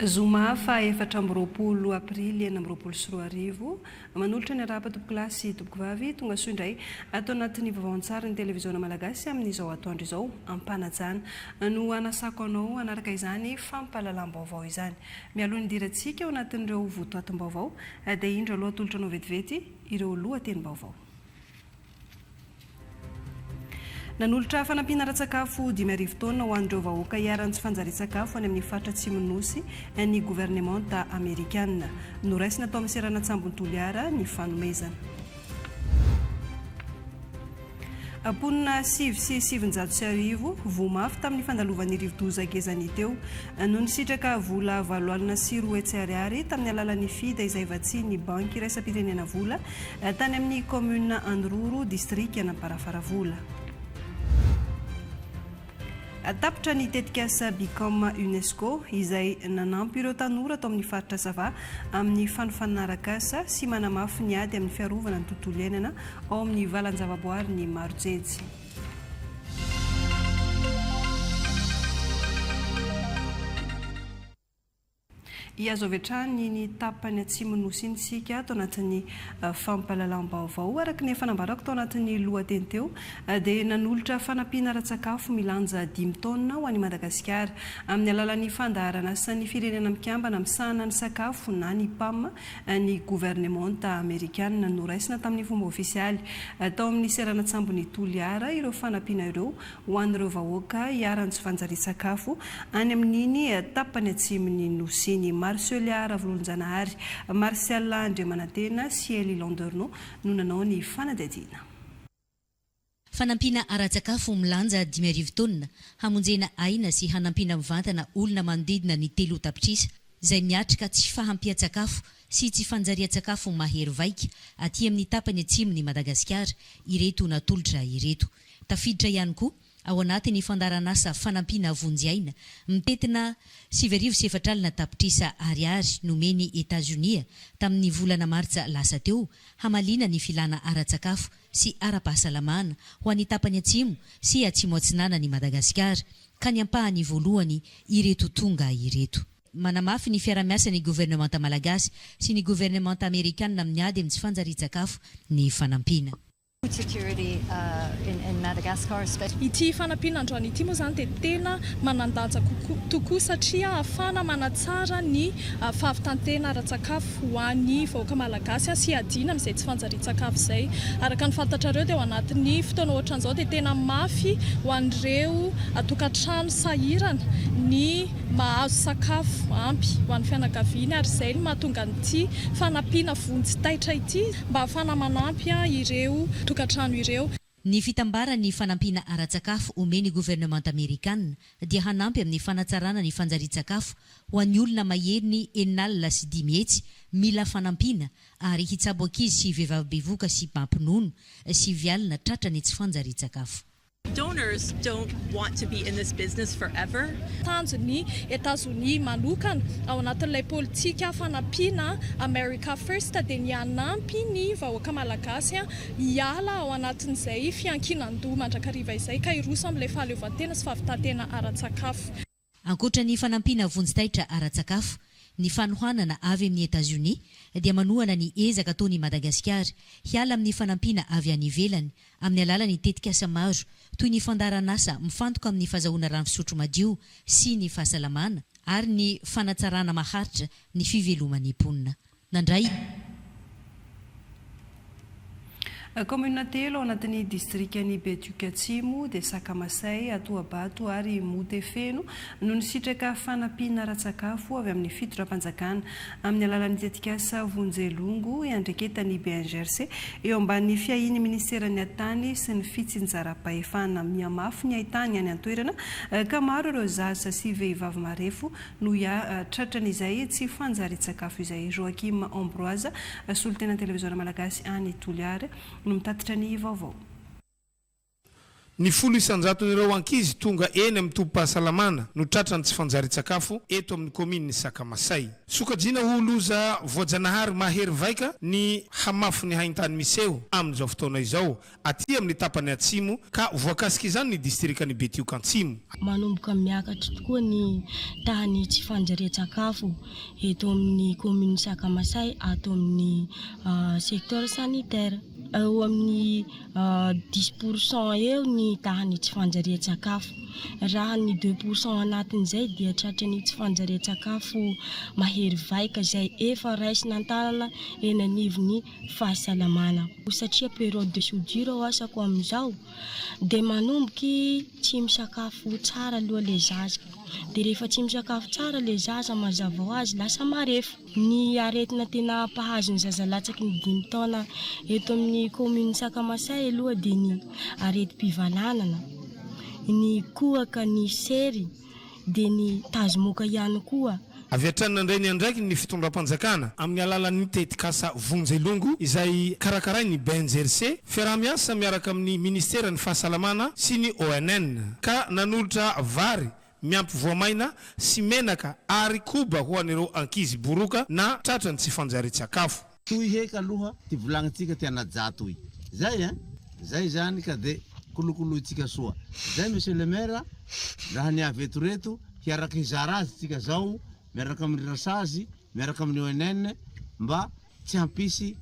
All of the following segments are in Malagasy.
Zoma faha 24 aprily 2026, Manolotra ny arahaba tompokolahy sy tompokovavy, tonga soa indray ato anatin'ny vaovao an-tsary ny televiziona malagasy amin'izao atoandro izao. Am-panajana no hanasako anao hanaraka izany fampahalalam-baovao izany. Mialoha ny hidirantsika ao anatin'ireo votoatim-baovao dia indro aloha atolotra anao vetivety ireo lohatenim-baovao. Nanolotra fanampiana ara-tsakafo 5000 taonina ho an'ireo vahoaka iharan'ny tsy fanjarian-tsakafo any amin'ny faritra atsimon'ny Nosy ny governemanta amerikana. Noraisina tao amin'ny seranan-tsambon'i Toliara ny fanomezana. Mponina 1909 voa mafy tamin'ny fandalovan'ny rivodoza Gezani teo no nisitraka vola 280 ariary tamin'ny alalan'ny FIDA izay vatsian'ny Banky iraisam-pirenena vola Tany amin'ny kaominina Androro, distrikan'Amparafaravola. Tapitra ny tetikasa Become UNESCO, izay nanampy ireo tanora tao amin'ny faritra Sava amin'ny fanofanana arak'asa sy manamafy ny ady amin'ny fiarovana ny tontolo iainana ao amin'ny valan-javaboarin'i Marojejy. Hihazo avy hatrany iny tapany atsimon'ny Nosy iny isika ato anatin'ny fampahalalam-baovao. Araka ny efa nambarako tao anatin'ny lohateny teo dia nanolotra fanampiana ara-tsakafo milanja dimy taonina ho an'i Madagasikara amin'ny alalan'ny fandaharan'asan'ny Firenena Mikambana misahana ny sakafo na ny PAM ny governemanta amerikana. Noraisina tamin'ny fomba ofisialy tao amin'ny seranan-tsambon'i Toliara ireo fanampiana ireo ho an'ireo vahoaka iharan'ny tsy fanjarian-tsakafo any amin'iny tapany atsimon'ny Nosy iny. Marcelia Ravololonjanahary, Martial Andriamanantena sy Elly Landerneau no nanao ny fanadihadiana. Fanampiana ara-tsakafo milanja 5000 taonina hamonjena aina sy hanampiana mivantana olona manodidina ny telo tapitrisa izay miatrika tsy fahampian-tsakafo sy tsy fanjarian-tsakafo mahery vaika aty amin'ny tapany atsimon'i Madagasikara ireto natolotra ireto. Tafiditra ihany koa ao anatin'ny fandaharanasa fanampiana vonjy aina mitentina 4004 tapitrisa ariary nomen'i Etazonia tamin'ny volana martsa lasa teo hamaliana ny filàna ara-tsakafo sy ara-pahasalamana ho an'ny tapany atsimo sy atsimo atsinanan'i Madagasikara ka ny ampahany voalohany ireto tonga ireto. Manamafy ny fiarahamiasan'ny governemanta malagasy sy ny governemanta amerikanina amin'ny ady amin'ny tsy fanjarian-tsakafo ny fanampiana. Ity fanampiana androany ity moa izany dia tena manan-danja kokoa tokoa satria ahafahana manatsara ny fahavitan-tena ara-tsakafo ho an'ny vahoaka malagasy sy hiadiana amin'izay tsy fanjarian-tsakafo izay. Araka ny fantatrareo dia ao anatin'ny fotoana ohatran'izao dia tena mafy ho an'ireo tokantrano sahirana ny mahazo sakafo ampy ho an'ny fianakaviany ary izay no mahatonga an'ity fanampiana vonjy taitra ity. Mba hahafahana manampy ireo tokantrano ireo. Ny fitambaran'ny fanampiana ara-tsakafo omen'ny governemanta amerikana dia hanampy amin'ny fanatsarana ny fanjarian-tsakafo ho an'ny olona maherin'ny 560 mila fanampiana ary hitsabo ankizy sy vehivavy bevoka sy mpampinono 90 tratran'ny tsy fanjarian-tsakafo. Donors don't want to be in this business forever. Tanjon'i Etazonia manokana ao anatin'ilay politika fanampiana America First dia ny hanampy ny vahoaka malagasy hiala ao anatin'izay fiankinan-doha mandrakariva izay ka hiroso amin'ilay fahaleovantena sy fahavitan-tena ara-tsakafo. Ankoatra ny fanampiana vonjy taitra ara-tsakafo, ny fanohanana avy amin'i Etazonia dia manohana ny ezaka ataon'i Madagasikara hiala amin'ny fanampiana avy any ivelany amin'ny alalan'ny tetikasa maro toy ny fandaharanasa mifantoka amin'ny fazahoana rano fisotro madio sy ny fahasalamana ary ny fanatsarana maharitra ny fiveloman'ny mponina. Nandray. Kaominina telo ao anatin'ny distrikan'i Betioky Atsimo dia Sakamasay, Atoabato ary Motefeno no nisitraka fanampiana ara-tsakafo avy amin'ny fitondram-panjakana amin'ny alalan'ny tetikasa Vonje Longo iandraiketan'ny BNGRC eo ambanin'ny fiahian'ny minisiteran'ny Atany sy ny fitsinjaram-pahefana. Mihamafy ny haitany any an-toerana ka maro ireo zaza sy vehivavy marefo no tratran'izay tsy fanjarian-tsakafo izay. Joachim Ambroise, solontenan'ny Televiziona Malagasy any Toliary, no mitatitra ny vaovao. Ny 10 isan-jaton'ireo ankizy tonga eny amin'ny tobim-pahasalamana no tratran'ny tsy fanjarian-tsakafo eto amin'ny kaominin'i Sakamasay. Sokajiana ho loza voajanahary mahery vaika ny hamafin'ny haintany miseho amin'izao fotoana izao aty amin'ny tapany atsimo ka voakasik'izany ny distrikan'i Betioky Antsimo. Manomboka miakatra tokoa ny tahan'ny tsy fanjarian-tsakafo eto amin'ny kaominin'i Sakamasay ato amin'ny secteur sanitaire. Eo amin'ny 10 % eo ny tahan'ny tsy fanjarian-tsakafo. Raha ny 2 % anatin'izay dia tratran'ny tsy fanjarian-tsakafo mahery vaika izay efa raisina an-tanana eny anivon'ny fahasalamana. Satria période de soudure ao asako amin'izao dia manomboky tsy misakafo tsara aloha le zaza. Dia rehefa tsy misakafo tsara le zaza, mazava ho azy lasa marefo. Ny aretina tena mpahazo ny zaza latsaky ny 5 taona eto amin'ny commune Sakamasay aloha dia ny aretim-pivalanana, ny kohaka, ny sery, dia ny tazomoka ihany koa. Avy hatrany nandray ny andraikiny ny fitondram-panjakana amin'ny alalan'ny tetikasa Vonjy Longo izay karakarain'ny BNGRC, fiaraha-miasa miaraka amin'ny ministeran'ny fahasalamana sy ny ONN, ka nanolotra vary miampy voamaina sy menaka ary koba ho an'ireo ankizy boroka na tratran'ny tsy fanjarian-tsakafo. Toy heky aloha ty volagnintsika ty anajà toy zay ein, zay zany ka de kolokolointsika soa zay monsieur le maire, raha ny avy eto reto hiaraky hizara azy tsika zao miaraka amin'ny rasazy miaraka amin'ny ONN mba tsy hampisy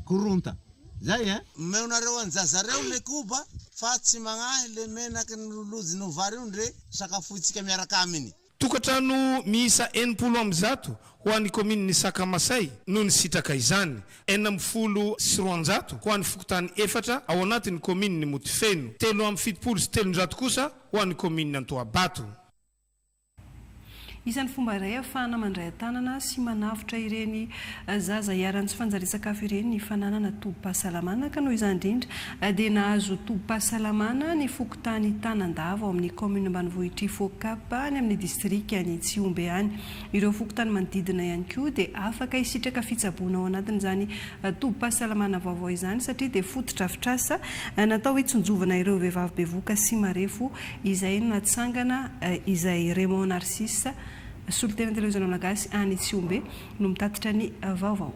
koronta zay ein. Omeonareo an'jazareo le koba fa tsy magnahy le menaky ny lolojy no vary io ndre sakafoitsika miaraka aminy. Tokantrano miisa 160 ho an'ny kaominin'i Sakamasay no nisitraka izany, 216 ho an'ny fokontany efatra ao anatin'ny kaominin'i Motifeno, 373 kosa ho an'ny kaominin'i Antohabato. Isan'ny fomba iray ahafahana mandray an-tanana sy manavotra ireny zaza iharan'ny tsy fanjarian-tsakafo ireny ny fananana tobim-pahasalamana, ka noho izany indrindra dia nahazo tobim-pahasalamana ny fokontany Tanandava ao amin'ny kaominina ambanivohitr'i Fokap any amin'ny distrikan'i Tsihombe any. Ireo fokontany manodidina ihany koa dia afaka hisitraka fitsaboana ao anatin'izany tobim-pahasalamana vaovao izany satria dia fotodrafitrasa natao hitsinjovana ireo vehivavy bevoka sy marefo izay natsangana izay. Raymond Narcisse, solontena televiziona malagasy any Tsihombe no mitatitra ny vaovao.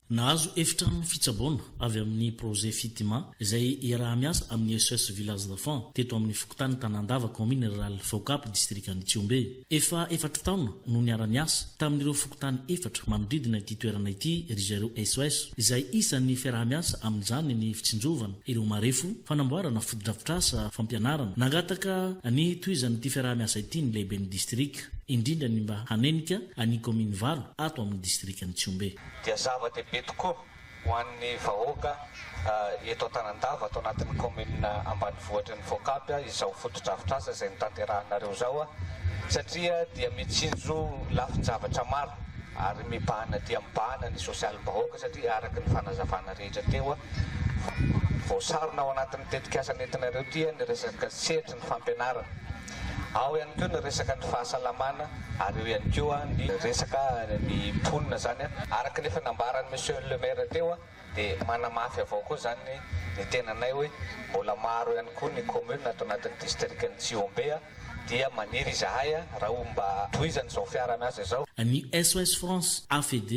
Nahazo efitrano fitsaboana avy amin'ny projet Fitima izay iaraha-miasa amin'ny SOS Village d'Enfants teto amin'ny fokontany Tanandava, kaominina ruraly Fokap, distrikan'i Tsihombe. Efa 4 taona no niara-niasa tamin'ireo fokontany efatra manodidina ity toerana ity ry zareo SOS, izay isan'ny fiaraha-miasa amin'izany ny fitsinjovana ireo marefo, fanamboarana fotodrafitrasa fampianarana. Nangataka ny tohizan'ity fiaraha-miasa ity ny lehiben'ny distrika, indrindra ny mba hanenika ny kaominina valo ato amin'ny distrikan'i Tsihombe. Dia zava-dehibe tokoa ho an'ny vahoaka eto Antanandava ato anatin'ny kaominina ambanivohitry ny Fokapy izao fotodrafitrasa izay notanterahinareo izao satria dia mitsinjo lafin-javatra maro ary mibahana dia mibahana ny sosialim-bahoaka satria araka ny fanazavana rehetra teo voasarona ao anatin'ny tetikasa nentinareo ity ny resaka sehatry ny fampianarana, ao ihany koa ny resaka ny fahasalamana ary eo ihany koa ny resaka ny mponina zany. Araka ny efa nambaran'ny monsieur le maire teo dia manamafy avao koa zany ny tenanay hoe mbola maro ihany koa ny commune ato anatin'ny distrikan'i Tsihombe dia maniry izahay raha ho mba tohizany izao fiara-miasa izao. Ny SOS France AFD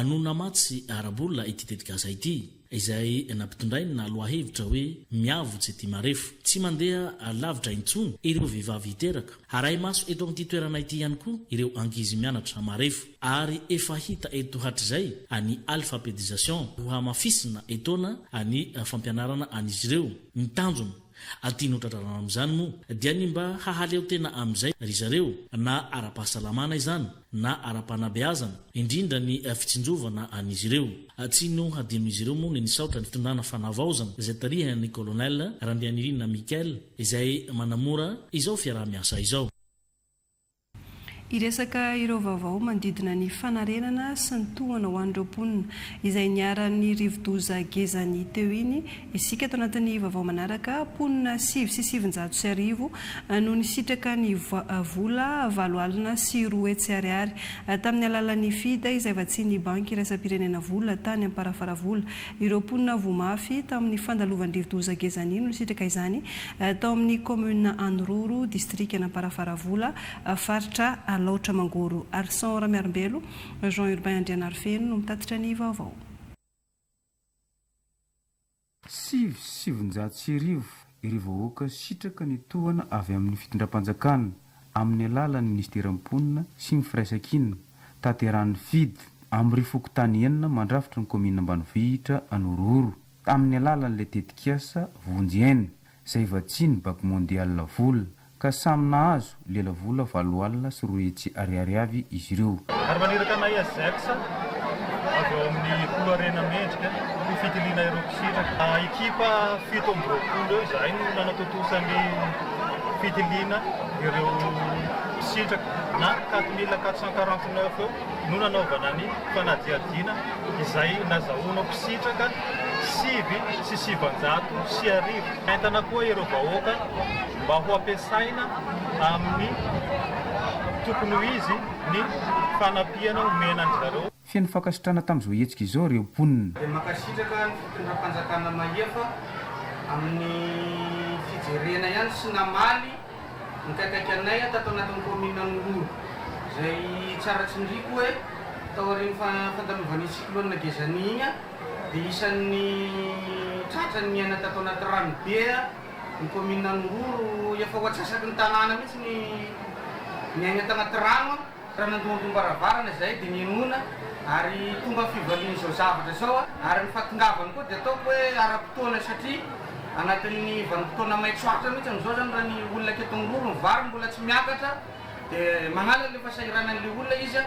no namatsy ara-bola ity tetikasa ity, izay nampitondraina lohahevitra hoe miavotse ty marefo. Tsy mandeha lavitra intsony ireo vehivavy hiteraka. Arahi-maso eto amin'ity toerana ity ihany koa ireo ankizy mianatra marefo ary efa hita eto hatrizay ny alphabétisation ho hamafisina etoana ny fampianarana an'izy ireo. Ny tanjona tiana ho tratrarana amin'izany moa dia ny mba hahaleo tena amin'izay ry zareo na ara-pahasalamana izany na ara-panabeazana, indrindra ny fitsinjovana an'izy ireo. Tsy nohadinon'izy ireo moa ny nisaotra ny fitondrana fanavaozana izay tarihan'ny colonel Randrianirina Michael izay manamora izao fiaraha-miasa izao. Hiresaka ireo vaovao manodidina ny fanarenana sy ny tohana ho an'ireo mponina izay niharan'ny rivodoza Gezani teo iny isika ato anatin'ny vaovao manaraka. Mponina 1909 no nisitraka ny vola 280 ariary tamin'ny alalan'ny FIDA izay vatsian'ny Banky iraisam-pirenena vola tany Amparafaravola. Ireo mponina voa mafy tamin'ny fandalovan'ny rivodoza Gezani no nisitraka izany tao amin'ny kaominina Anororo, distrikan'Amparafaravola, faritra Alaotra Mangoro. Arson Ramiarimbelo, Jean Urbain Andrianarifeno no mitatitra ny vaovao. 1909 ireo vahoaka sitraka ny tohana avy amin'ny fitondram-panjakana amin'ny alalan'ny Minisiteran'ny Mponina sy ny Firaisankina, tanterahan'ny FID, amin'ireo fokontany enina mandrafitra ny kaominina ambanivohitra Anorohoro, tamin'ny alalan'ilay tetikasa Vonjy Aina, izay vatsian'ny Banky Mondiale vola, ka samy nahazo lelavola 280 ariary avy izy ireo. Ary maniraka anay AZEX avy ao amin'ny Koloarena Mendrika ho fitiliana ireo mpisitraka. Ekipa 27 eo izahay no nanatontosa ny fitiliana ireo mpisitraka na 4449 eo no nanaovana ny fanadihadiana izay nazahoana mpisitraka 1909. Entana koa ireo vahoaka mba ho ampiasaina amin'ny tokony ho izy ny fanampiana omena an-dry zareo. Feno fankasitrahana tamin'izao hetsika izao ireo mponina. Dia mankasitraka ny fitondram-panjakana mahefa amin'ny fijerena ihany sy namaly ny kaikaiky anay tato anatin'ny kaominina Anororo izay tsara tsindriako hoe taorian'ny fandalovan'iny cyclone Gezani iny dia isan'ny tratra ny niaina tato anaty rano be ny kaominina Anororo efa ho antsasaky ny tanàna mihitsy ny niaina tanaty rano. Raha nandoandom-baravarana izahay dia nihenoana ary tonga amin'ny fivalian'izao zavatra izao ary ny fahatongavany koa dia ataoko hoe ara-potoana satria anatin'ny vanim-potoana maitso ahitra mihitsy amin'izao izany raha ny olona aketo Anororo ny vary mbola tsy miakatra dia manala an'ilay fahasahiranan'ilay olona izy.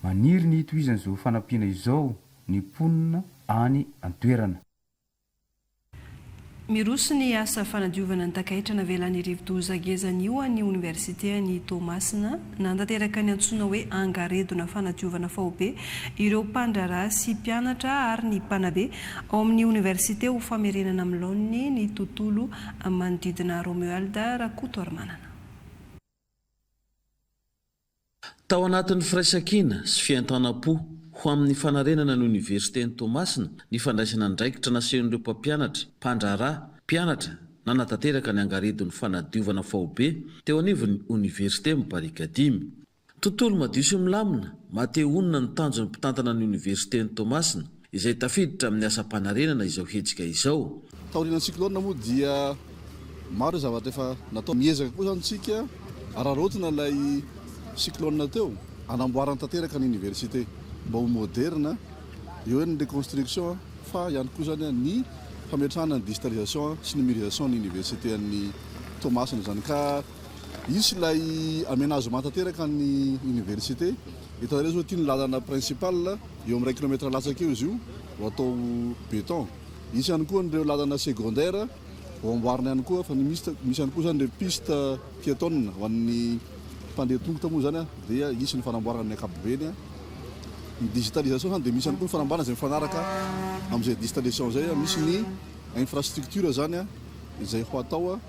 Maniry ny hitohizan'izao fanampiana izao ny mponina any an-toerana. Miroso ny asa fanadiovana ny takaitra navelan'ny rivodoza Gezanio an'ny Oniversitean'i Toamasina. Nanatanteraka ny antsoina hoe angaredona fanadiovana faobe ireo mpandraharaha sy mpianatra ary ny mpanabe ao amin'ny oniversite ho famerenana amin'ny laoniny ny tontolo manodidina. Romuald Rakotoarimanana. Tao anatin'ny firaisankina sy fientanam-po ho amin'ny fanarenana ny oniversiten'i Toamasina ny fandraisana andraikitra nasehon'ireo mpampianatra, mpandraharaha, mpianatra nanatanteraka ny angaredon'ny fanadiovana faobe teo anivon'ny oniversite mibarikadimy. Tontolo madio sy milamina, maha-te honina ny tanjon'ny mpitantana ny oniversiten'i Toamasina, izay tafiditra amin'ny asam-panarenana izao hetsika izao. Taorian'ny cyclone moa dia maro ireo zavatra efa natao. Miezaka koa izany isika araraotina ilay cyclone teo hanamboarana tanteraka ny université mba ho moderne. Eo ny reconstruction fa ihany koa izany ny fametrahana ny digitalisation sy numérisation ny université an'i Toamasina izany ka hisy ilay aménagement tanteraka ny université. Hitanareo izao ity ny lalana principale. Eo amin'ny iray kilometre latsaka eo izy io ho atao béton. Hisy ihany koa an'ireo lalana secondaire ho amboarina ihany koa fa ny misy misy ihany koa izany ireo piste piétonne ho an'ny mpandeha tongotra moa izany dia hisy ny fanamboarana amin'ny ankapobeny. Ny digitalisation izany dia misy ihany koa ny fanamboarana izay mifanaraka amin'izay digitalisation izay. Misy ny infrastructure izany izay ho atao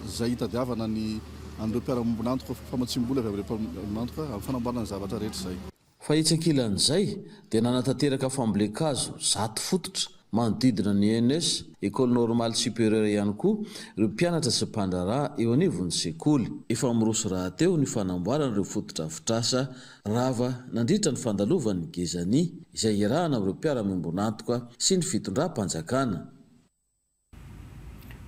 izay hitadiavana ny an'ireo mpiara-miombon'antoka famatsiam-bola avy amin'ireo mpiara-miombon'antoka amin'ny fanamboarana ny zavatra rehetra izay. Fa etsy ankilan'izay dia nanatanteraka fambolen-kazo 100 fototra manodidina ny ENS, Ecole Normale Supérieure, ihany koa ireo mpianatra sy mpandraharaha eo anivon'ny sekoly. Efa miroso rahateo ny fanamboarana ireo fotodrafitrasa rava nandritra ny fandalovan'ny Gezani, izay iarahana amin'ireo mpiara-miombon'antoka sy ny fitondram-panjakana.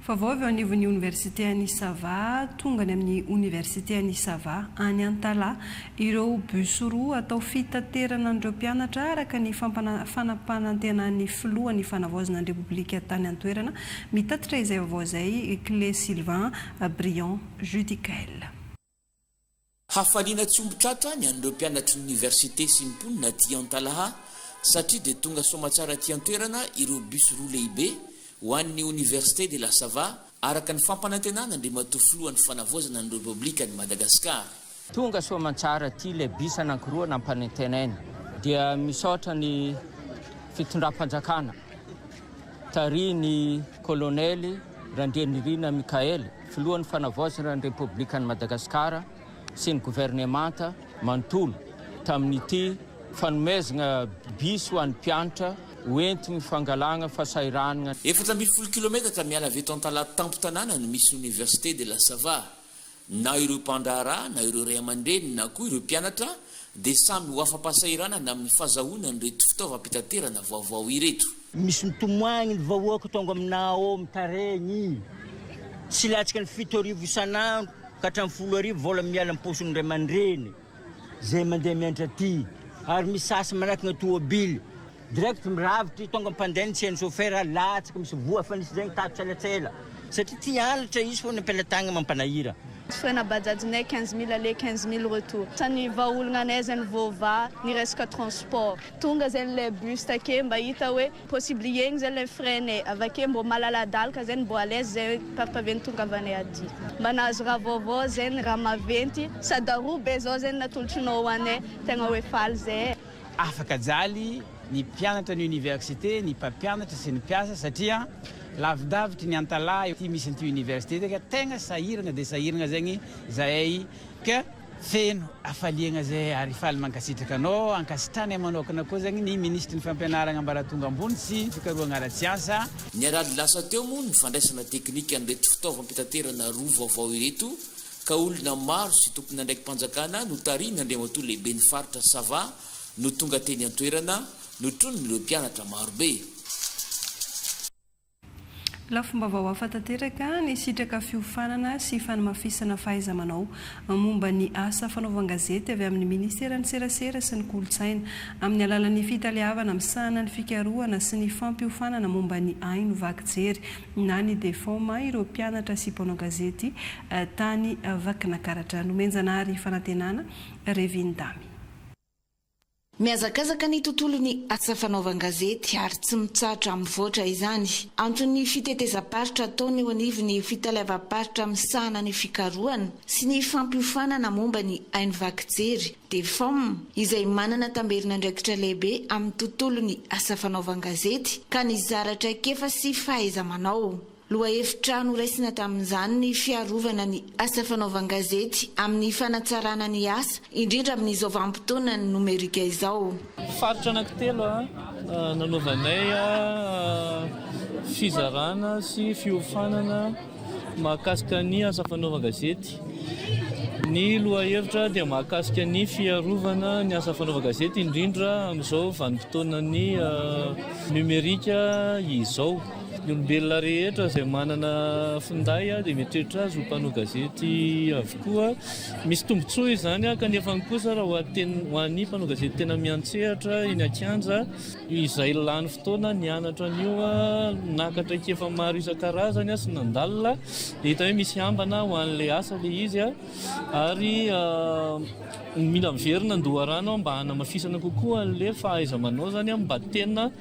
Vaovao avy eo anivon'ny Oniversitean'i Sava, Tonga any amin'ny Oniversitean'i Sava any Antalaha ireo bus roa atao fitaterana an'ireo mpianatra araka ny fanampanantenan'ny filohan'ny fanavaozana ny Repoblika tany an-toerana. Mitatitra izay vaovao izay Clé Sylvain Briand Judicaël. Hafaliana tsy omby tratra ny an'ireo mpianatry ny oniversite sy ny mponina aty Antalaha satria dia tonga soamatsara aty an-toerana ireo bus roa lehibe ho an'ny Université de la Sava araka ny fampanantenana Andriamatoa Filohan'ny Fanavaozana ny Repoblikan'i Madagasikara. Tonga soamantsara aty ilay bus anankiroa nampanantenaina dia misaotra ny fitondram-panjakana tarihin'ny Kolonely Randrianirina Mickaël, Filohan'ny Fanavaozana ny Repoblikan'i Madagasikara sy ny governemanta manontolo tamin'ity fanomezana bus ho an'ny mpianatra ho entigny fangalagna fahasahiranana. 14 kilometatra miala avy eto Antalaha tampon-tanàna no misy ny Université de la Sava. Na ireo mpandraharaha na ireo ray aman-dreny na koa ireo mpianatra dia samy ho afa-pahasahiranana amin'ny fazahoana an'ireto fitaovam-pitaterana vaovao ireto. Misy mitomoagny ny vahoaka tonga aminà ao mitaregny. Tsy latsaka ny 7000 isan'andro ka hatramin'ny 10,000 vola miala am-paosin'ny ray aman-dreny zay mandeha mianatra aty. Ary misy sasany manakana toabily. Direct miravitry tonga mpandeha ny tsy hain'ny chauffeur latsaka misy voa efa nisy zegny tato tselatsela satria tia halatra izy fô ny am-pelatagna mampanahira. Frais na bajaj-nay 15 mille aller 15 mille retour. Ny vahaolagna anay zegny voavaha ny resaka transport. Tonga zegny le bus take mba hita hoe possible hiegny zegny le frais-nay avake mbô malaladalaka zegny mbô à l'aise zay parpavé tongavanay aty. Mba nahazo raha vaovao zegny raha maventy sady aroa be zao zegny natolotrinao ho anay tegna hoe faly zay. Afaka jaly ny mpianatra ny université, ny mpampianatra sy ny mpiasa satria lavidavitry ny Antalaha ity misy an'ity université ity ka tegna sahiragna dia sahiragna zegny zahay ka feno hafaliagna zahay ary faly mankasitraka anao, ankasitrahanay manokana koa zegny ny minisitry ny fampianaragna ambaratonga ambony sy ny fikarohagna ara-tsiansa. Ny alahady lasa teo moa ny fandraisana teknika an'ireto fitaovam-pitaterana roa vaovao ireto ka olona maro sy tompon'andraiki-panjakana notarihin'Andriamatoa Lehiben'ny Faritra Sava no tonga teny an-toerana notronin'ireo mpianatra marobe. Lafim-baovao hafa tanteraka, nisitraka fiofanana sy fanamafisana fahaiza-manao momba ny asa fanaovan-gazety avy amin'ny Ministeran'ny Serasera sy ny Kolontsaina amin'ny alalan'ny fitaleavana misahana ny fikarohana sy ny fampiofanana momba ny haino vaky jery na ny Defoma ireo mpianatra sy mpanao gazety tany Vakinakaratra. Nomenjanahary Fanantenana, Revin Damy. Mihazakazaka ny tontolon'ny asa fanaovan-gazety ary tsy mitsahatra mivoatra izany. Anton'ny fitetezam-paritra ataony eo anivon'ny fitaleavam-paritra misahana ny fikarohana sy ny fampiofanana momba ny haino vaky jery, Defom, izay manana tamberin'andraikitra lehibe amin'ny tontolon'ny asa fanaovan-gazety ka nizara traikefa sy fahaiza-manao. Lohahevitra noraisina tamin'izany ny fiarovana ny asa fanaovan-gazety amin'ny fanatsarana ny asa, indrindra amin'izao vanim-potoanan'ny nomerika izao. Faritra anankitelo nanaovanay fizarana sy fiofanana mahakasika ny asa fanaovan-gazety. Ny lohahevitra dia mahakasika ny fiarovana ny asa fanaovan-gazety indrindra amin'izao vanim-potoanan'ny nomerika izao. Ny olombelona rehetra izay manana finday dia mieritreritra azy ho mpanao gazety avokoa. Misy tombontsoa izany kanefa kosa raha ho an'ny mpanao gazety tena miantsehatra eny an-kianja izay lany fotoana nianatra an'io, naka traikefa maro isan-karazany sy nandalina dia hita hoe misy ambana ho an'ilay asa ilay izy ary mila miverina an-doharano mba hanamafisana kokoa an'ilay fahaiza-manao izany mba tena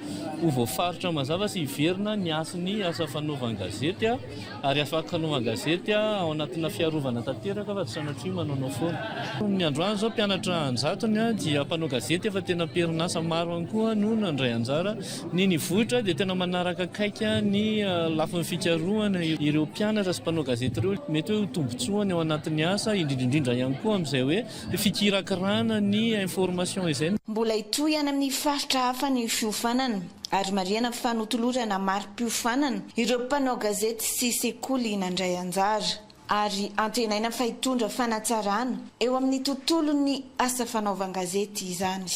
ho voafaritra mazava sy hiverina ny hasin'ny asa fanaovan-gazety ary afaka hanaovan-gazety ao anatina fiarovana tanteraka fa tsy sanatria manaonao foana. Ny androany izao mpianatra an-jatony dia mpanao gazety efa tena am-perinasa maro ihany koa no nandray anjara. Ny nivoitra dia tena manaraka akaiky ny lafiny fikarohana ireo mpianatra sy mpanao gazety ireo. Mety hoe ho tombontsoany ao anatin'ny asa, indrindra indrindra ihany koa amin'izay hoe fikirakirana ny information izay. Mbola hitohy any amin'ny faritra hafa ny fiofanana ary marihana fa notolorana mari-piofanana ireo mpanao gazety sy sekoly nandray anjara ary antenaina fa hitondra fanatsarana eo amin'ny tontolon'ny asa fanaovan-gazety izany.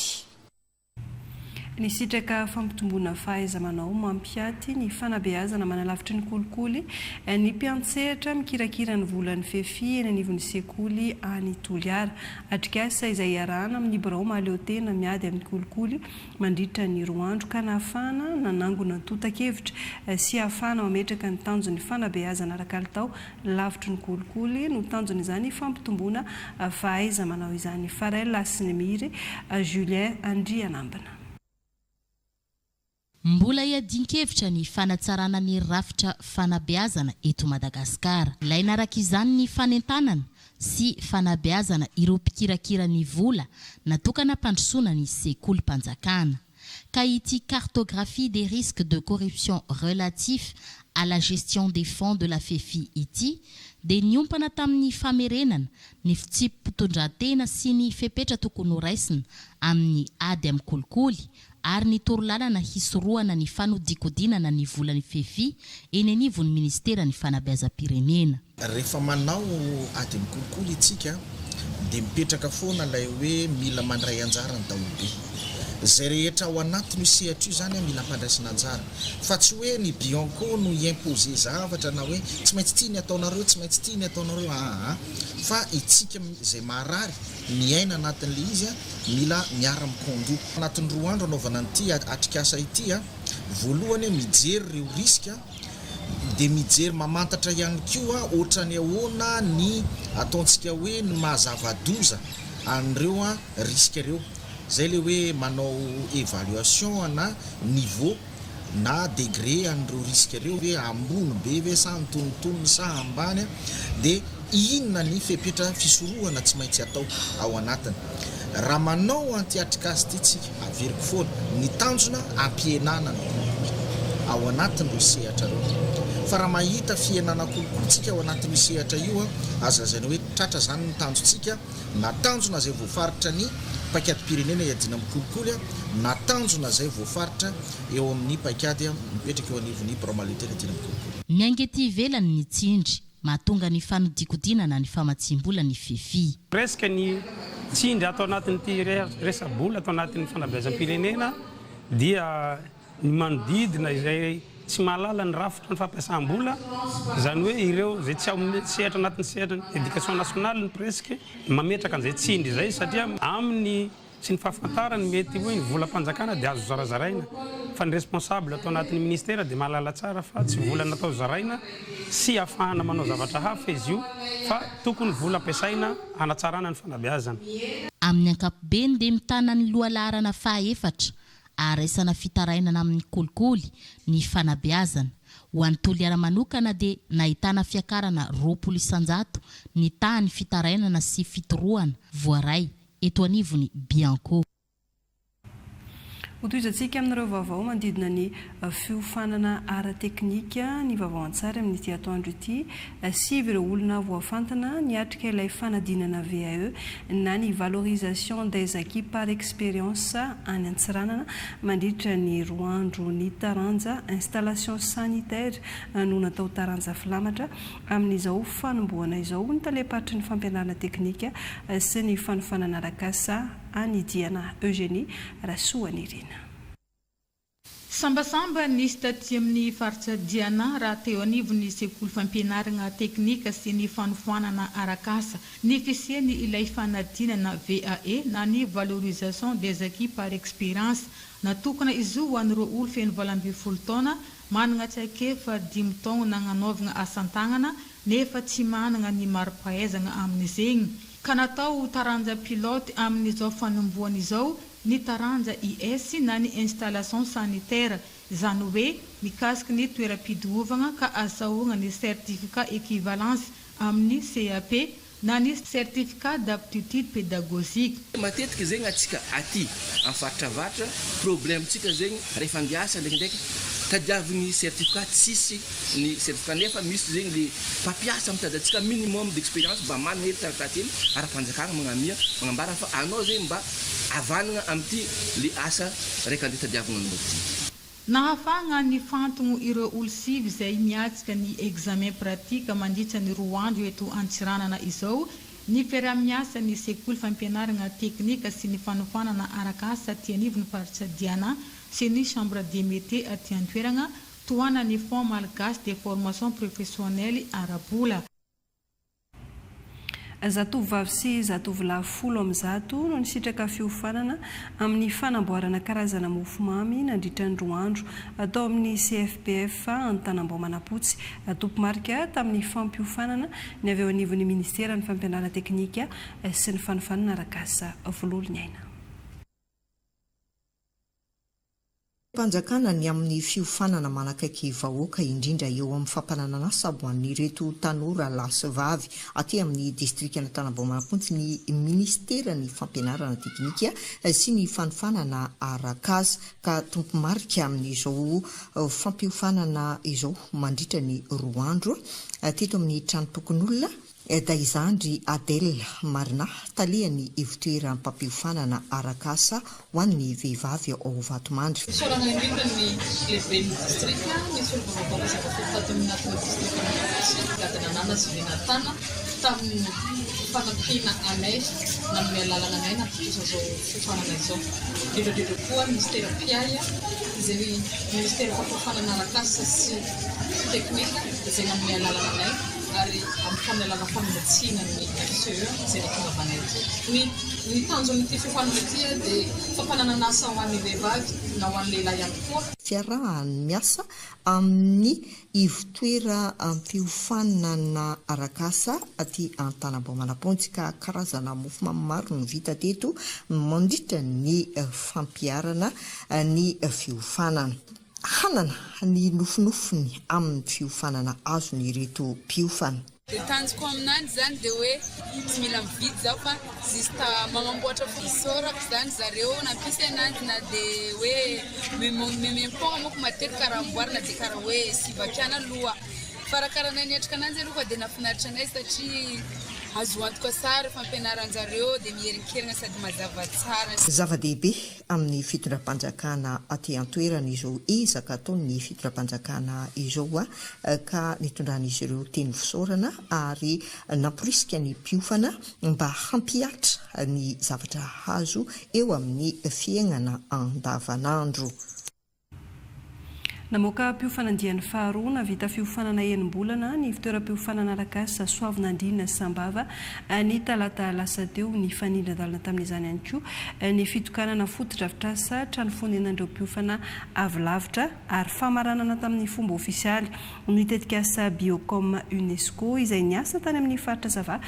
Nisitraka fampitomboana fahaiza-manao mampiaty ny fanabeazana manalavitry ny kolikoly ny mpiantsehatra mikirakira ny volan'ny Fefi eny anivon'ny sekoly any Toliara. Atrikasa izay iarahana amin'ny birao mahaleotena miady amin'ny kolikoly mandritra ny roa andro ka nahafahana nanangona antontan-kevitra sy ahafahana mametraka ny tanjon'ny fanabeazana ara-kalitao lavitry ny kolikoly no tanjon'izany fampitomboana fahaiza-manao izany. Farel Hasinimiry, Julien Andrianambina. Mbola iadian-kevitra ny fanatsarana ny rafitra fanabeazana eto Madagasikara. Ilaina araka izany ny fanentanana sy fanabeazana ireo mpikirakira ny vola natokana hampandrosoana ny sekolim-panjakana. Ka ity cartographie des risques de corruption relatifs à la gestion des fonds de la FEFI ity dia niompana tamin'ny famerenana ny fitsipi-pitondran-tena sy ny fepetra tokony horaisina amin'ny ady amin'ny kolikoly ary ny torolalana hisorohana ny fanodinkodinana ny volan'ny FEFI eny anivon'ny minisiteran'ny fanabeazam-pirenena. Rehefa manao ady amin'ny kolikoly itsika dia mipetraka foana ilay hoe mila mandray anjara ny daholobe. Izay rehetra ao anatin'io sehatra io izany mila ampandraisina anjara. Fa tsy hoe ny Bianco no hi-imposer zavatra na hoe tsy maintsy ity ny ataonareo, tsy maintsy ity ny ataonareo, aa. Fa itsika izay marary miaina anatin'ilay izy mila miara-mikondoa. Anatin'ny roa andro anaovana an'ity atrikasa ity, voalohany mijery ireo risques, dia mijery mamantatra ihany koa ohatrany ahoana ny ataontsika hoe ny maha zava-doza an'ireo risques ireo. Izay ilay hoe manao évaluation na niveau na degré an'ireo risques ireo hoe ambony be ve sa antonontonony sa ambany dia inona ny fepetra fisorohana tsy maintsy atao ao anatiny. Raha manao an'ity atrikasa ity tsika, averiko foana, ny tanjona hampihenana ny kolikoly ao anatin'ireo sehatra ireo. Fa raha mahita fihenana kolikoly tsika ao anatin'io sehatra io, azo lazaina hoe tratra izany ny tanjontsika, na tanjona izay voafaritra ny paikadim-pirenena hiadiana amin'ny kolikoly, na tanjona izay voafaritra eo amin'ny paikady mipetraka eo anivon'ny birao mahaleotena hiadiana amin'ny kolikoly. Miainga ety ivelany ny tsindry mahatonga ny fanodikodinana ny famatsiam-bola ny Fifi. Presque ny tsindry ato anatin'ity resa-bola ato anatin'ny fanabeazam-pirenena dia ny manodidina izay tsy mahalala ny rafitra ny fampiasam-bola, izany hoe ireo izay tsy ao amin'ny sehatra anatin'ny sehatra ny éducation nationale no presque mametraka an'izay tsindry izay satria amin'ny sy ny fahafantarany mety hoe ny volam-panjakana dia azo zarazaraina fa ny responsable ato anatin'ny ministera dia mahalala tsara fa tsy vola natao zaraina sy ahafahana manao zavatra hafa izy io fa tokony vola ampiasaina hanatsarana ny fanabeazana. Amin'ny ankapobeny dia mitana ny lohalaharana fahaefatra aharaisana fitarainana amin'ny kolikoly ny fanabeazana. Ho an'i Toliara manokana dia nahitana fiakarana 20% ny tahan'ny fitarainana sy fitorohana voaray eto anivon'ny Bianco. Hotohizantsika amin'ireo vaovao manodidina ny fiofanana ara-teknika ny vaovao an-tsary amin'ity atoandro ity. Sivy ireo olona voafantina niatrika ilay fanadinana VAE na ny Valorisation des acquis par expérience any Antsiranana mandritra ny roa andro. Ny taranja Installation sanitaire no natao taranja filamatra Amin'izao fanombohana izao, hoy ny talem-paritry ny fampianarana teknika sy ny fanofanana arak'asa any Diana Eugénie Rasoanirina. Sambasamba nisy taty amin'ny faritra Diana raha teo anivon'ny sekoly fampianarana teknika sy ny fanofanana arak'asa ny fisiany ilay fanadinana VAE na ny Valorisation des acquis par expérience natokana izy io ho an'ireo olo feno 18 taona Managna traikefa dimy taogno nagnanaovagna asan-tagnana nefa tsy managna ny mari-pahaizagna amin'izegny, ka natao ho taranja pilote amin'izao fanombohana izao ny taranja IS na ny installation sanitaire, izany hoe mikasiky ny toeram-pidiovagna ka azahoagna ny certificat equivalence amin'ny CAP na ny certificat d'aptitude pédagogique. Matetika zegny atsika aty am faritra avaratra problème tsika zegny rehefa andeha asa ndraikindraiky tadiavigny certificat tsisy ny certificat nefa misy zegny le mpampiasa mitady atsika minimum d'experience mba managna hely taratasy hely ara-panjakagna magnamia magnambara fa anao zegny mba havanagna amty le asa raika andeha tadiavigna anao ty. Nahafahagna nifantogno ireo olo sivy izay miatrika ny examen pratique mandritra ny roa andro eto Antsiranana izao ny fiaraha-miasan'ny sekoly fampianaragna teknika sy ny fanofanana arak'asa aty anivon'ny faritra Diana sy ny chambre des métiers aty an-toeragna tohanan'ny Fonds malgache de formation professionnelle ara-bola. Zatovovavy sy zatovolahy 110 no nisitraka fiofanana amin'ny fanamboarana karazana mofomamy nandritra ny roa andro tao amin'ny CFPF Antanambao Manampotsy. Tompomarika tamin'ny fampiofanana ny avy eo anivon'ny Ministeran'ny Fampianarana Teknika sy ny Fanofanana arak'asa Vololoniaina. Mpanjakana ny amin'ny fiofanana manakaiky vahoaka indrindra eo amin'ny fampananan'asa ho an'ireto tanora lahy sy vavy aty amin'ny distrikan'Antanambao Manampontsy ny minisiteran'ny fampianarana teknika sy ny fanofanana arak'asa ka tompomarika amin'izao fampiofanana izao mandritra ny roa andro teto amin'ny tranompokonolona Daizandry Adèle Marina, talehan'ny ivotoeram-pampiofanana arak'asa ho an'ny vehivavy ao Vatomandry. Fisaorana indrindra ny lehiben'ny distrika, ny solombavambahoaka izay voafidy tato amin'ny anatin'ny distrikan'Anosy, Gadinanana sy Vinatana, tamin'ny fanampiana anay nanome alalana anay nahatontosa izao fiofanana izao. Indrindra indrindra koa ny minisitera mpiahy izay minisitera fampiofanana arak'asa sy teknika izay nanome alalana anay. ary amin'ny famelana famotsiana ny FCE izay nahatongavanay aty. Ny ny tanjon'ity fiofanana ity dia fampananana asa ho an'ny vehivavy na ho an'ny lehilahy ihany koa. Fiaraha-miasa amin'ny ivotoeram-piofanana arak'asa aty Antanambao Manampontsy ka karazana mofomamy maro no vita teto mandritra ny fampiharana ny fiofanana. Hanana ny nofinofiny amin'ny fiofanana azony ireto mpiofana. Dia tanjoko aminanjy zany dia hoe tsy mila mividy zaho fa juste magnamboatra fo. Isaorako zany zareo nampisy ananjy na dia hoe memem-poagna manko matetika raha amboarina dia karaha hoe sy vakiana loha. Fa raha karaha anay niatrika ananjy aloha dia nahafinaritra anay satria azo antoka tsara fampianaran-jareo dia miherinkerigna sady mazava tsara. Zava-dehibe amin'ny fitondram-panjakana aty an-toerana izao ezaka ataon'ny fitondram-panjakana izao ka nitondran'izy ireo teny fisaorana ary namporisika ny mpiofana mba hampihatra ny zavatra azo eo amin'ny fiaignana andavanandro. Namoaka mpiofana andiany faharoa nahavita fiofanana enim-bolana ny ivontoeram-piofanana arak'asa Soavinandriana Sambava ny talata lasa teo. Nifanindran-dalana tamin'izany ihany koa ny fitokanana fotodrafitrasa trano fonenan'ireo mpiofana avy lavitra ary famaranana tamin'ny fomba ofisialy ny tetikasa Biocom Unesco izay niasa tany amin'ny faritra Sava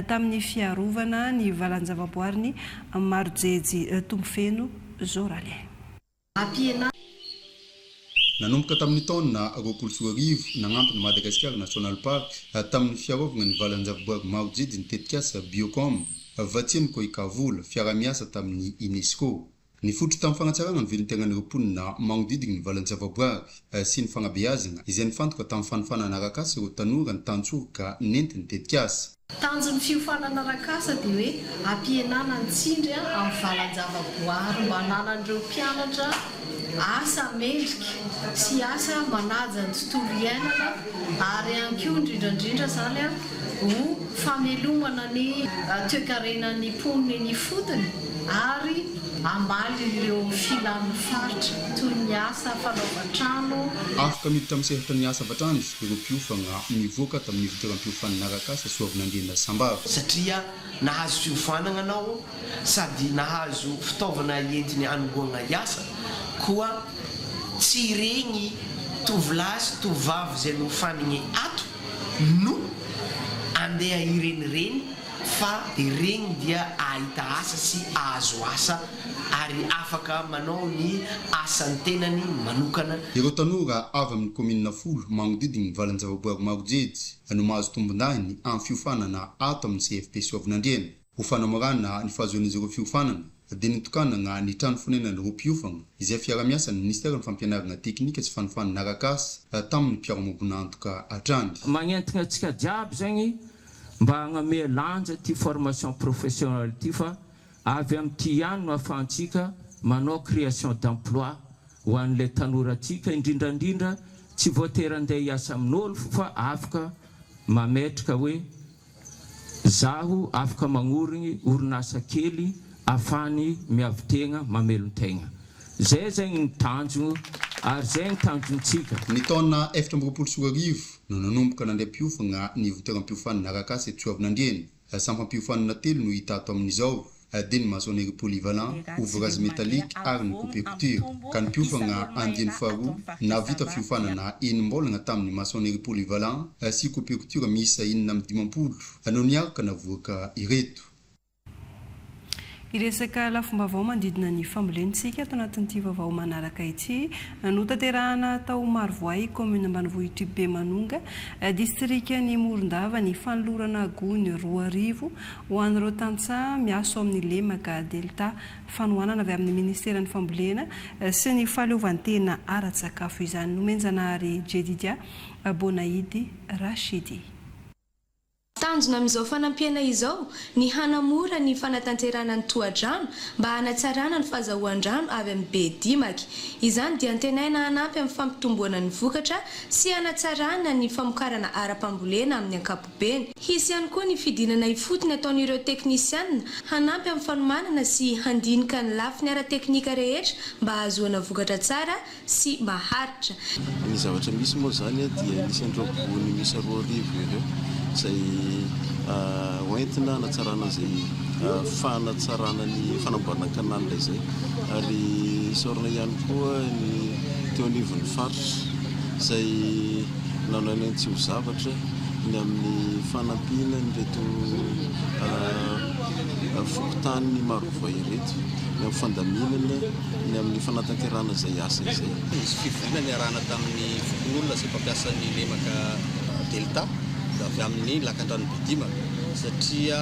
tamin'ny fiarovana ny valan-javaboarin'i Marojejy Tompofeno Zoralin. Ampihenana. Nanomboka tamin'ny taona 2020, nagnampy ny Madagascar National Park tamin'ny fiarovagna ny valan-javaboary Marojejy ny tetikasa Biocom, vatsian'ny Koica vola, fiaraha-miasa tamin'ny Unesco. Nifototra tamin'ny fagnatsaragna ny velon-tegnan'ireo mponina magnodidigny ny valan-javaboary sy ny fagnabeazagna izay nifantoka tamin'ny fanofanana arak'asa ireo tanora ny tantsoroka nentin'ny tetikasa. Tanjon'ny fiofanana arak'asa dia hoe hampihenana ny tsindry amin'ny valan-javaboahary mba hananan'ireo mpianatra asa mendrika sy asa manaja ny tontolo iainana ary ihany koa indrindra indrindra izany ho famelomana ny toekarenan'ny mponina eny ifotony ary hamaly ireo filan'ny faritra toy ny asa fanaovan-trano. Afaka miditra amin'ny sehatra ny asa avy hatrany ireo mpiofagna nivoaka tamin'ny ivontoeram-piofanana arak'asa Soavinandriana Sambava. Satria nahazo fiofanagna anao sady nahazo fitaovana entiny hanombohagna hiasa, koa tsy regny tovolahy sy tovovavy izay nofanigny ato no andeha hirenireny fa regny dia ahita asa sy ahazo asa ary afaka manao ny asan'ny tenany manokana. Ireo tanora avy amin'ny kaominina folo magnodidina ny valan-javaboary Marojejy no mahazo tombondahiny amin'ny fiofanana ato amin'ny CFP Soavinandriana. Ho fanamorana ny fahazoan'izy ireo fiofanana dia nitokanana ny trano fonenan'ireo mpiofana izay fiarahamiasan'ny minisiteran'ny fampianarana teknika sy fanofanana arak'asa tamin'ny mpiara-miombon'antoka hatrany. Magnentagna antsika jiaby zegny mba hagnamea lanja ity formation professionnelle ity fa avy amin'ity ihany no ahafahantsika manao création d'emploi ho an'ilay tanorantsika indrindra indrindra tsy voatery andeha hiasa amin'olo fa afaka mametraka hoe zaho afaka magnorigny orinasa kely afahany miavo-tegna mamelon-tegna. Zay zegny ny tanjogno ary zay ny tanjontsika. Ny taona 2024 no nanomboka nandray mpiofagna ny ivontoeram-piofanana arak'asa eto Soavinandriana. Sampam-piofanana telo no hita ato amin'izao, dia ny maçonnerie polyvalent, ouvrage métallique ary ny coupe et couture. Ka ny mpiofagna andiany faharoa nahavita fiofanana enim-bolana tamin'ny maçonnerie polyvalent sy coupe et couture miisa 56 no niaraka navoaka ireto. Hiresaka lafim-baovao manodidina ny fambolena isika ato anatin'ity vaovao manaraka ity. Notanterahana tao Marovoay, kaominina ambanivohitr'i Bemanonga, distrikan'i Morondava ny fanolorana gony 2000 ho an'ireo tantsaha miasa ao amin'ny lemaka Delta. Fanohanana avy amin'ny ministeran'ny fambolena sy ny fahaleovantena ara-tsakafo izany. Nomenjanahary Jedidia Bonahidy Rachidi. Tanjona amin'izao fanampiana izao ny hanamora ny fanatanterahana ny tohadrano mba hanatsarana ny fahazahoan-drano avy amin'ny Bedimaky. Izany dia antenaina hanampy amin'ny fampitomboana ny vokatra sy hanatsarana ny famokarana ara-pambolena amin'ny ankapobeny. Hisy ihany koa ny fidinana ifotony ataon'ireo teknisianina hanampy amin'ny fanomanana sy handinika ny lafiny ara-teknika rehetra mba hahazoana vokatra tsara sy maharitra. Ny zavatra misy moa izany dia nisy an'ireo gony miisa 2000 ireo izay hoentina hanatsarana izay fanatsarana ny fanamboarana canal izay ary isaorana ihany koa ny teo anivon'ny faritra izay nanao ny ainy tsy ho zavatra ny amin'ny fanampiana an'ireto fokontany Marovoay ireto ny amin'ny fandaminana ny amin'ny fanatanterahana izay asa izay. Nisy fivoriana niarahana tamin'ny fokonolona izay mpampiasa ny lemaka Delta avy amin'ny lakandrano Bedimaka satria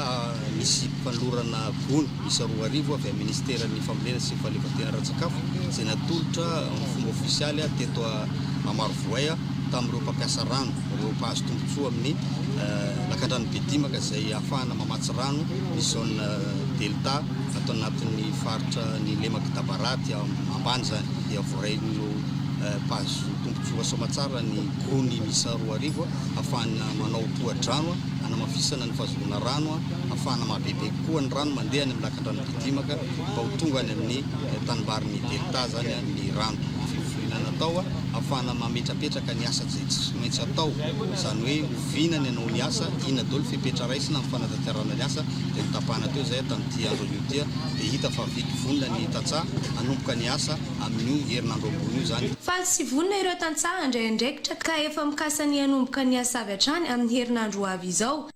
nisy fanolorana gony miisa 2000 avy amin'ny minisiteran'ny fambolena sy ny fahaleovantena ara-tsakafo izay natolotra amin'ny fomba ofisialy teto Marovoay tamin'ireo mpampiasa rano, ireo mpahazo tombontsoa amin'ny lakandrano Bedimaka izay ahafahana mamatsy rano ny zone Delta ato anatin'ny faritra ny lemak'i Dabara aty ambany izany dia voarain'ireo mpahazo tombontsoa soamatsara ny gony miisa 2000 ahafahana manao tohadrano hanamafisana ny fahazoana rano ahafahana mahabebe kokoa ny rano mandeha any amin'ny lakandrano Bedimaka mba ho tonga any amin'ny tanimbarin'ny Delta izany ny rano. Fivoriana natao ahafahana mametrapetraka ny asa izay tsy maintsy atao, izany hoe oviana ny hanao ny asa, inona daholo fepetra raisina amin'ny fanatanterahana ny asa dia notapahana teo izay tamin'ity andro anio ity dia hita fa vita vonona ny tantsaha hanomboka ny asa amin'io herinandro ambony io izany. Faly sy vonona ireo tantsaha handray andraikitra ka efa mikasa ny hanomboka ny asa avy hatrany amin'ny herinandro ho avy izao.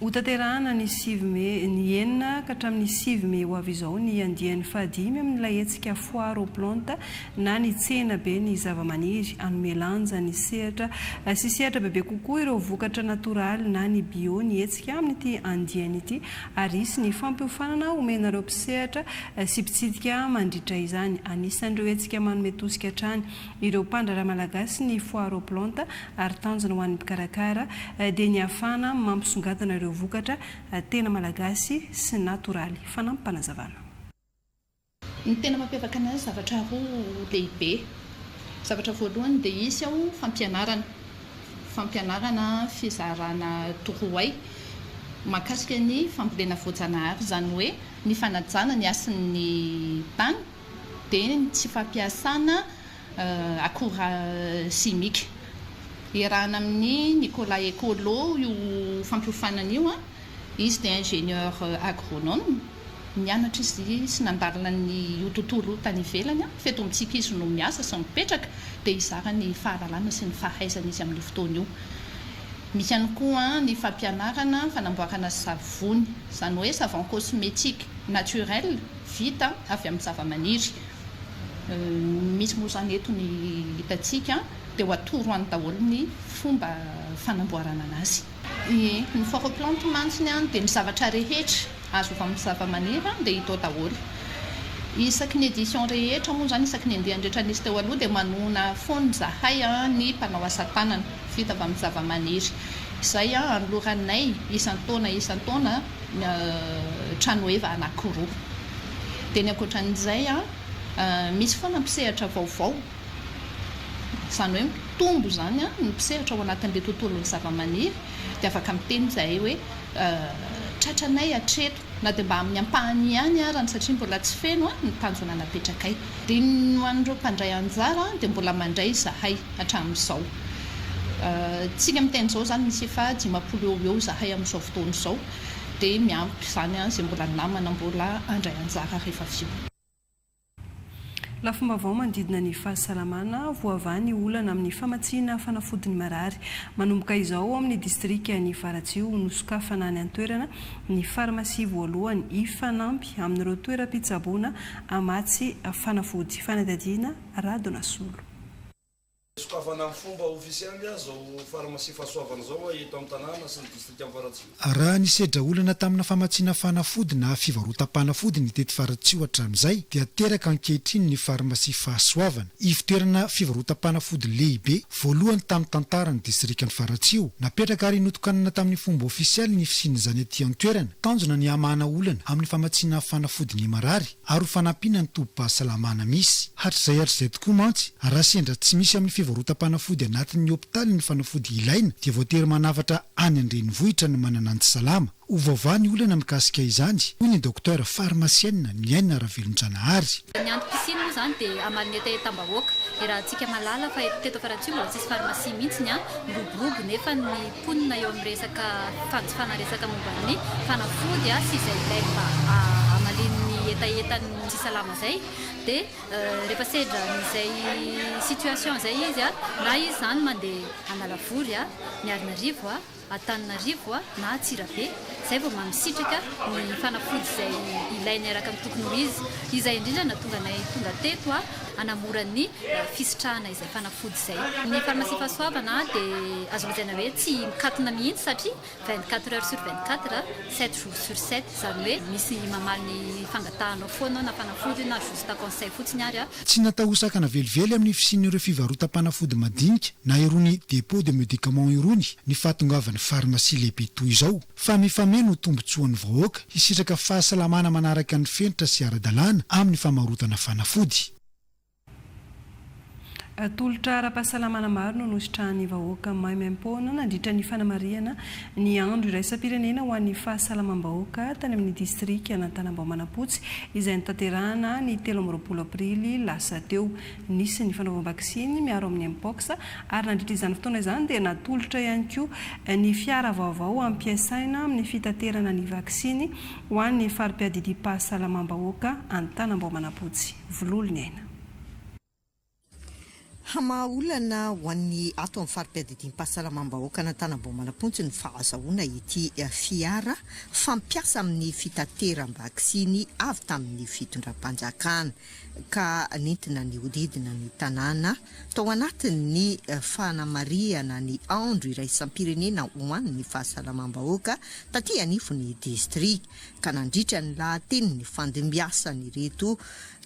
Hotanterahana ny sivy mey, ny enina ka hatramin'ny sivy mey ho avy izao ny andiany fahadimy amin'ilay hetsika Foire aux plantes na ny tsena be ny zavamaniry. Hanome lanja ny sehatra sy sehatra bebe kokoa ireo vokatra natoraly na ny bio ny hetsika amin'ity andiany ity ary hisy ny fampiofanana homena ireo mpisehatra sy mpitsidika mandritra izany. Anisan'ireo hetsika manome tosika hatrany ireo mpandraharaha malagasy ny Foire aux plantes ary tanjona ho an'ny mpikarakara dia ny hahafahana mampisongadina ireo vokatra tena malagasy sy natoraly. Fanampim-panazavana. Ny tena mampiavaka anazy zavatra roa lehibe. Zavatra voalohany dia hisy ao fampianarana, fampianarana fizarana torohay mahakasika ny fambolena voajanahary, izany hoe ny fanajana ny hasin'ny tany dia ny tsy fampiasana akora simika. Iarahana amin'i Nicolas Ecolo io fampiofanana io. Izy dia ingénieur agronome. Nianatra izy sy nandalina ny io tontolo io tany ivelany. Fa eto amintsika izy no miasa sy mipetraka dia hizara ny fahalalana sy ny fahaizany izy amin'io fotoana io. Misy ihany koa ny fampianarana fanamboarana savony, izany hoe savon cosmétique naturel vita avy amin'ny zavamaniry. Misy moa izany eto ny hitantsika dia ho atoro any daholo ny fomba fanamboarana anazy. Ie, ny foire aux plantes mantsiny dia ny zavatra rehetra azo avy amin'ny zavamaniry dia hita ao daholo. Isaky ny édition rehetra moa izany, isaky ny andiany rehetra nisy teo aloha dia manohana foana izahay ny mpanao asa tanana vita avy amin'ny zavamaniry. Izay anoloranay isan-taona isan-taona. tranoheva anankiroa. Dia ny ankoatran'izay, misy foana mpisehatra vaovao, izany hoe mitombo izany ny mpisehatra ao anatin'ilay tontolon'ny zavamaniry, dia afaka miteny izahay hoe tratranay hatreto, na dia mba amin'ny ampahany ihany arany satria mbola tsy feno ny tanjona napetrakay. Dia ny ho an'ireo mpandray anjara dia mbola mandray izahay hatramin'izao. Tsika miteny izao izany misy efa 50 eo ho eo izahay amin'izao fotoana izao dia miampy izany izay mbola namana mbola handray anjara rehefa avy eo. Lafim-baovao manodidina ny fahasalamana, voavaha ny olana amin'ny famatsiana fanafody ny marary. Manomboka izao ao amin'ny distrikan'i Faratsiho, nosokafana any an-toerana ny farmasia voalohany hifanampy amin'ireo toeram-pitsaboana hamatsy fanafody. Fanadihadiana Radonasolo. Sokafana amin'ny fomba ofisialy izao farmasia Fahasoavana izao eto amin'ny tanàna sy ny distrikan'i Faratsiho. Raha nisedra olana tamina famatsiana fanafody na fivarotam-panafody ny teto Faratsiho hatramin'izay dia teraka ankehitriny ny farmasia Fahasoavana, ivotoerana fivarotam-panafody lehibe voalohany tamin'ny tantaran'ny distrikan'i Faratsiho. Napetraka ary notokanana tamin'ny fomba ofisialy ny fisian'izany aty an-toerana. Tanjona ny hamahana olana amin'ny famatsiana fanafody ny marary. ary ho fanampiana ny tobim-pahasalamana misy. Hatrizay hatrizay tokoa mantsy, raha sendra tsy misy amin'ny fivarotam-panafody anatin'ny hopitaly ny fanafody ilaina dia voatery manafatra any an-drenivohitra ny manana ny tsy salama. Ho voavaha ny olana mikasika izany, hoy ny Docteur pharmacienne Niaina Ravelonjanahary. Ny antom-pisiany moa izany dia hamaly ny hetahetam-bahoaka. Iarahantsika mahalala fa teto Faratsiho mbola tsisy pharmacie mihitsy ny miroborobo nefa ny mponina eo amin'ny resaka fanjifana resaka momba ny fanafody sy izay ilainy mba hamaliany ny hetahetan'ny tsy salama izay dia rehefa sendra an'izay situation izay izy na izy izany mandeha Analavory, Miarinarivo, Antananarivo na Antsirabe izay vao mba misitraka ny fanafody izay ilainy araka ny tokony ho izy. Izay indrindra no nahatonga anay tonga teto hanamora ny fisitrahana izay fanafody izay. Ny farmasia Fahasoavana dia azo lazaina hoe tsy mikatona mihitsy satria 24 heures sur 24, 7 jours sur 7, izany hoe misy mamaly ny fangatahanao foana na fanafody io na juste conseil fotsiny ary. Tsy natao ho sakana velively amin'ny fisian'ireo fivarotam-panafody madinika na irony dépôt de medicaments irony ny fahatongavan'ny farmasia lehibe toy izao fa mifameno ho tombontsoan'ny vahoaka hisitraka fahasalamana manaraka ny fenitra sy ara-dalàna amin'ny famarotana fanafody. Tolotra ara-pahasalamana maro no nositrahan'ny vahoaka maimaimpoana nandritra ny fanamarihana ny Andro iraisam-pirenena ho an'ny fahasalamam-bahoaka tany amin'ny distrikan'Antanambao Manampotsy izay notanterahana ny 23 aprily lasa teo. Nisy ny fanaovam-baksiny miaro amin'ny Mpox ary nandritra izany fotoana izany dia natolotra ihany koa ny fiara vaovao ampiasaina amin'ny fitaterana ny vaksiny ho an'ny fari-piadidiam-pahasalamam-bahoaka Antanambao Manampotsy. Vololoniaina. Hamaha olana ho an'ny ato amin'ny fari-piadidiam-pahasalamam-bahoakan'Antanambao Manampontsy ny fahazahoana ity fiara fampiasa amin'ny fitateram-baksiny avy tamin'ny fitondram-panjakana ka nentina nihodidina ny tanàna tao anatin'ny fanamarihana ny andro iraisam-pirenena ho an'ny fahasalamam-bahoaka taty anivon'ny distrika ka nandritra ny lahateniny fandimbiasan'ireto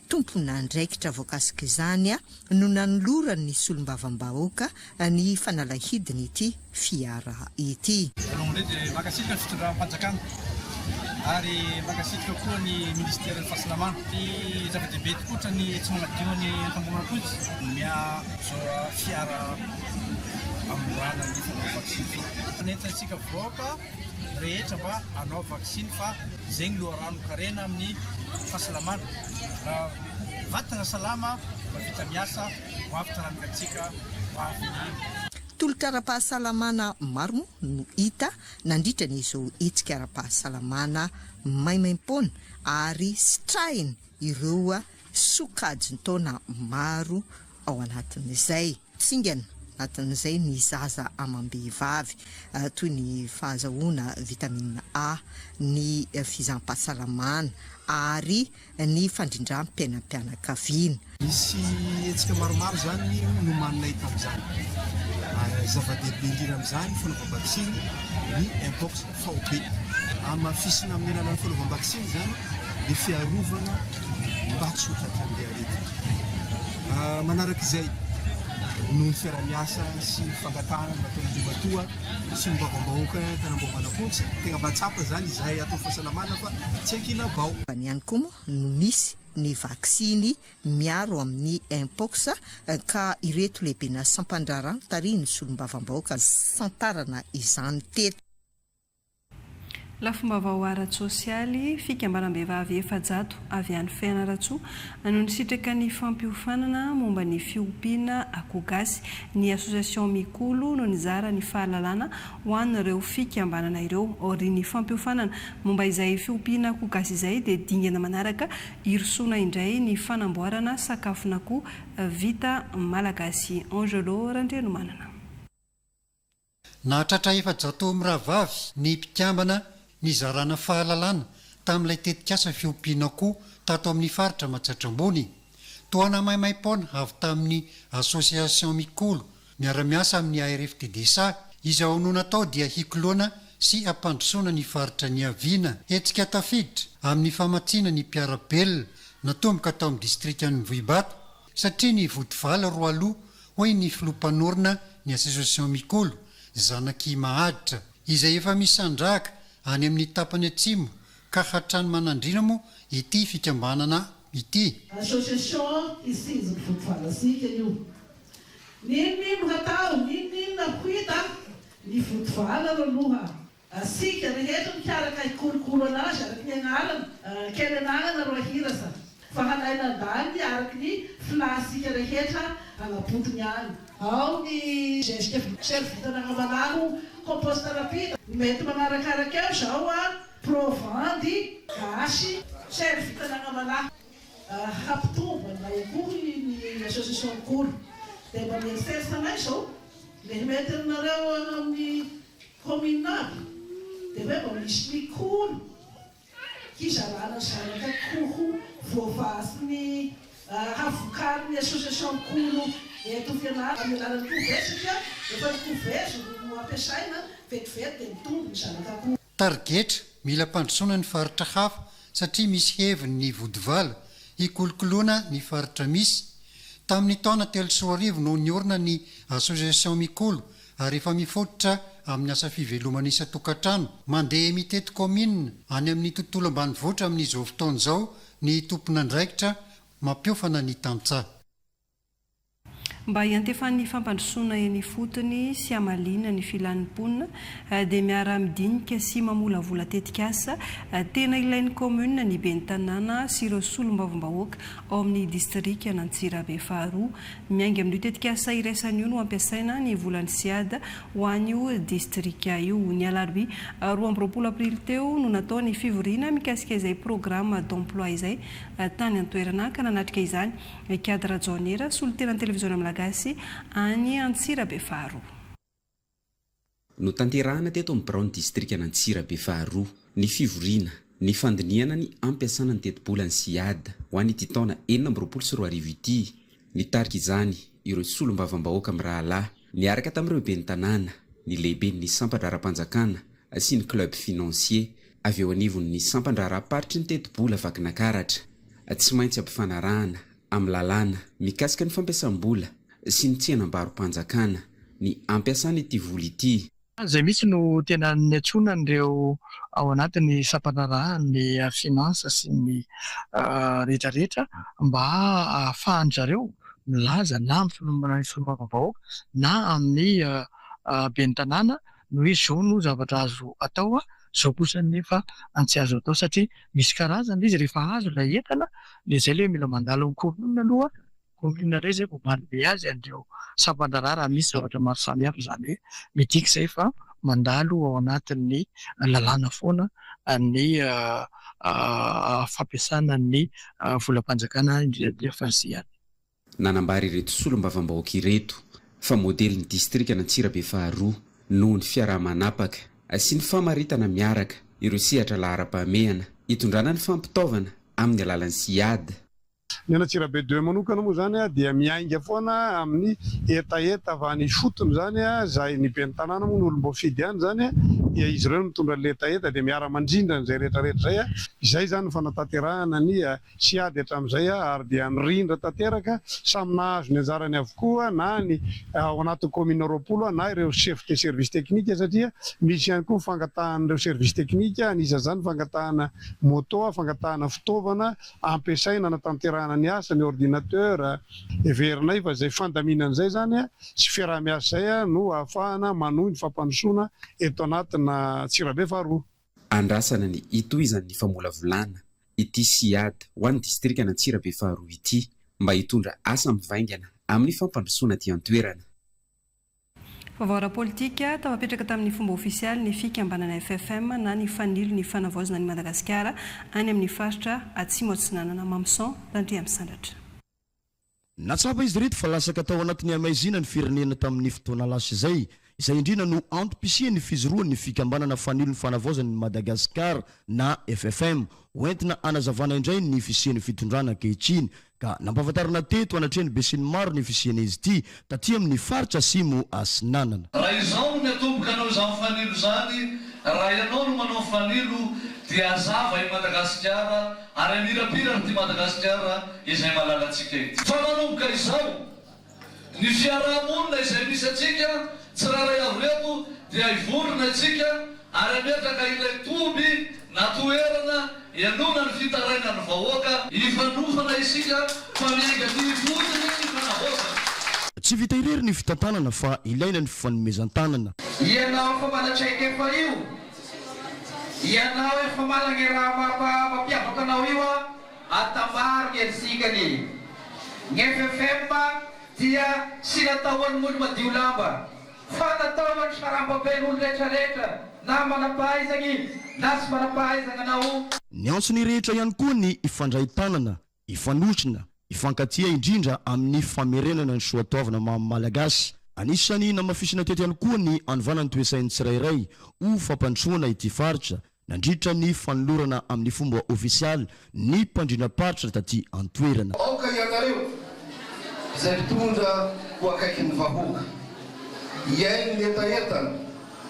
Tompon'andraikitra voakasik'izany no nanoloran'ny solombavambahoaka ny fanalahidin'ity fiara ity. Voalohany indrindra dia mankasitraka ny fitondram-panjakana ary mankasitraka koa ny minisiteran'ny fahasalamana. Ny zava-dehibe tokoa ny tsy manadio ny Antananarivo nomea izao fiara hamorana ny fanaovana vaksiny izao. Manentana antsika vahoaka rehetra mba hanao vaksiny fa izay ny loharanon-karena amin'ny fahasalamana. Raha vatana salama mahavita miasa ho avy taranaka-tsika ho avy ny. Tolotra ara-pahasalamana maro moa no hita nandritra ny izao hetsika ara-pahasalamana maimaimpoana ary sitrahiny ireo sokajin-taona maro ao anatin'izay. Singana anatin'izay ny zaza amam-behivavy, toy ny fahazahoana vitamine A, ny fizaham-pahasalamana ary ny fandrindram-piainam-pianakaviana. Nisy hetsika maromaro izany nomaninay tamin'izany. Zava-dehibe indrindra amin'izany ny fanaovam-baksiny ny Mpox faobe. Hamafisina amin'ny alalan'ny fanaovam-baksiny izany ny fiarovana mba tsy ho tratran'ilay aretina. Manaraka izay, noho ny fiaraha-miasa sy ny fangatahana nataon'Andriamatoa Solombavambahoaka Tanambao Manampontsy, tegna mahatsapa izany izahay ato amin'ny fahasalamana fa tsy ankilabao. Ihany koa moa no misy ny vaksiny miaro amin'ny Mpox ka ireto lehibena sampandraharaha notarihin'ny solombavambahoaka nisantarana izany teto. Lafim-baovao ara-tsosialy, Fikambanam-behivavy 400 avy any Fianarantsoa no nisitraka ny fampiofanana momba ny fiompiana akoho gasy. Ny Association Mikolo no nizara ny fahalalana ho an'ireo fikambanana ireo. Aorian'ny fampiofanana momba izay fiompiana akoho gasy izay dia dingana manaraka hirosoana indray ny fanamboarana sakafon'akoho vita malagasy. Angelo Randrianomanana. Nahatratra 400 mirahavavy ny mpikambana nizarana fahalalana tamin'ilay tetikasa fiompiana akoho tato amin'ny faritra Matsiatra Ambony. Tohana maimaim-poana avy tamin'ny Association Mikolo miara-miasa amin'ny ARFTDSA. Izao no natao dia hikoloana sy hampandrosoana ny faritra niaviana. Hetsika tafiditra amin'ny famatsiana ny mpiara-belona natomboka tao amin'ny distrikan'i Vohibato satria ny vodivala roaloha hoy ny filoha mpanorina ny Association Mikolo, zanak'i Mahaditra, izay efa misandrahaka any amin'ny tapany atsimo ka hatrany Manandriana moa ity fikambanana ity. Association hisinjy ny vodivalasika io. N'inon'inona hatao, n'inon'inona ho hita, ny vodivala ro aloha. Asika rehetra mikaraka hikolokolo anazy araky ny agnarana, kely anagnana ro ahira sa fa halaina andaniny araky ny filasika rehetra agnabotony agny. Ao ny zezika vita vita anagnamalaho compost rapide, ny mety magnarakaraka eo zao a provandy gasy sel vita anagnamalaho hampitombo an'ilay akoho ny association mikolo dia mba mieritreritra anay zao le mety aminareo amin'ny Commune aby dia hoe mba misy mikolo hizarana zanaka akoho voavaha sy ny havokarin'ny association mikolo eto Fianarantsoa amin'ny alalan'ny couveuse satria efa ny couveuse no ampiasaina vetivety dia mitombo ny zanaka akoho. Tarigetra, mila ampandrosoana ny faritra hafa satria misy heviny ny vodivala hikolokoloana ny faritra misy. Tamin'ny taona 2003 no niorina ny Association Mikolo ary efa mifototra amin'ny asa fivelomana isan-tokantrano, mandeha mitety kaominina any amin'ny tontolo ambanivohitra amin'izao fotoana izao ny tompon'andraikitra mampiofana ny tantsaha. Mba hiantefan'ny fampandrosoana eny ifotony sy hamaliana ny filan'ny mponina dia miara-midinika sy mamolavola tetikasa tena ilain'ny kaominina ny ben'ny tanàna sy ireo solombavambahoaka ao amin'ny distrikan'Antsirabe faharoa. Miainga amin'io tetikasa iraisana io no ampiasaina ny volan'ny Sead ho an'io distrika io. Ny alarobia 22 aprily teo no natao ny fivoriana mikasika izay programme d'emploi izay tany an-toerana ka nanatrika izany i Kiady Rajaonera, solontenan'ny Televiziona Malagasy any Antsirabe faharoa. Notanterahana teto amin'ny biraon'ny distrikan'Antsirabe faharoa ny fivoriana, ny fandinihana ny hampiasana ny tetibolan'ny Ciad ho an'ity taona 2026 ity. Nitarika izany ireo solombavambahoaka mirahalahy niaraka tamin'ireo ben'ny tanàna, ny lehiben'ny sampan-draharaham-panjakana sy ny club financier avy eo anivon'ny sampan-draharaham-paritry ny tetibola Vakinakaratra. Tsy maintsy ampifanarahana amin'ny lalàna mikasika ny fampiasam-bola sy ny tsenam-baro-panjakana ny ampiasana ity vola ity. Izay mihitsy no tena niantsoana an'ireo ao anatin'ny sampandraharahan'ny finance sy ny rehetra rehetra mba ahafahan-dry zareo milaza na amin'ny solombavambahoaka na amin'ny ben'ny tanàna ny hoe izao no zavatra azo atao, izao kosa nefa tsy azo atao satria misy karazany ilay izy rehefa azo ilay entana dia izay ilay hoe mila mandalo amin'ny commune aloha Commune indray izay vao manome azy an'ireo sampan-draharaha raha misy zavatra maro samihafa, izany hoe midika izay fa mandalo ao anatin'ny lalàna foana ny fampiasana ny volam-panjakana indrindra indrindra fa ny CAD. Nanambara ireto solombavambahoaka ireto fa modelin'ny distrikan'Antsirabe faharoa noho ny fiaraha-manapaka sy ny famaritana miaraka ireo sehatra laharam-pahamehana hitondrana ny fampitaovana amin'ny alalan'ny CIAD. Ny an'Antsirabe deux manokana moa izany dia miainga foana amin'ny hetaheta avy any ifotony izany, izay ny ben'ny tanàna moa no olom-boafidy any izany dia izy ireo no mitondra an'ilay hetaheta dia miara-mandrindra an'izay rehetra rehetra izay. Izay izany ny fanatanterahana ny Siady hatramin'izay ary dia nirindra tanteraka, samy nahazo ny anjarany avokoa na ny ao anatin'ny kaominina 20 na ireo chef de service technique satria misy ihany koa ny fangatahan'ireo service technique, anisan'izany ny fangatahana moto, fangatahana fitaovana ampiasaina hanatanterahana ny asa, ny ordinateur. Heverinay fa izay fandaminana izay izany sy fiaraha-miasa izay no ahafahana manohy ny fampandrosoana eto anatina Antsirabe faharoa. Andrasana ny hitohizan'ny famolavolana ity Ciad ho an'ny distrikan'Antsirabe faharoa ity mba hitondra asa mivaingana amin'ny fampandrosoana aty an-toerana. Vaovao ara-politika, Tafapetraka tamin'ny fomba ofisialy ny fikambanana FFM na ny Fanilo ny Fanavaozana an'i Madagasikara any amin'ny faritra Atsimo Atsinanana. Mamison Randriamisandratra. Nahatsapa izy ireto fa lasaka tao anatin'ny hamaizina ny firenena tamin'ny fotoana lasa izay. Izay indrindra no antom-pisian'ny fijoroan'ny fikambanana Fanilo ny Fanavaozana an'i Madagasikara na FFM hoentina hanazavana indray ny fisian'ny fitondrana ankehitriny ka nampahafantarina teto anatrehan'ny besinimaro ny fisian'izy ity taty amin'ny faritra Atsimo Atsinanana. Raha izaho no miatomboka hanao izany fanilo izany, raha ianao no manao fanilo dia hazava i Madagasikara ary hamirapiratra ity Madagasikara izay malalantsika ity. Fa manomboka izao, Ny fiaraha-monina izay misy antsika tsirairay avy ireto dia hivondrona isika ary hametraka ilay toby na toerana hihainoana ny fitarainan'ny vahoaka. Hifanofana isika fa miainga aty ifotony ny fanavaozana. Tsy vita irery ny fitantanana fa ilaina ny fifanomezan-tanana. Ianao efa mana-traikefa io, ianao efa managny raha mampiavaka anao io an, Atambaro ny herisikany. Ny ffm dia tsy natao ho an'ny molo madio lamba, fa natao ho an'ny sarambamben'olo retraretra, na manam-pahaizagny na tsy manam-pahaizagna na ho. Niantso ny rehetra ihany koa ny hifandray tanana, hifanotrona, hifankatia indrindra amin'ny famerenana ny soatoavina maha Malagasy. Anisan'ny namafisina teto ihany koa ny hanovana ny toe-tsain'ny tsirairay ho fampandrosoana ity faritra nandritra ny fanolorana amin'ny fomba ofisialy ny mpandrindram-paritra taty an-toerana. Aoka ianareo izay mpitondra ho akaikin'ny vahoaka, hihaino ny hetahetany,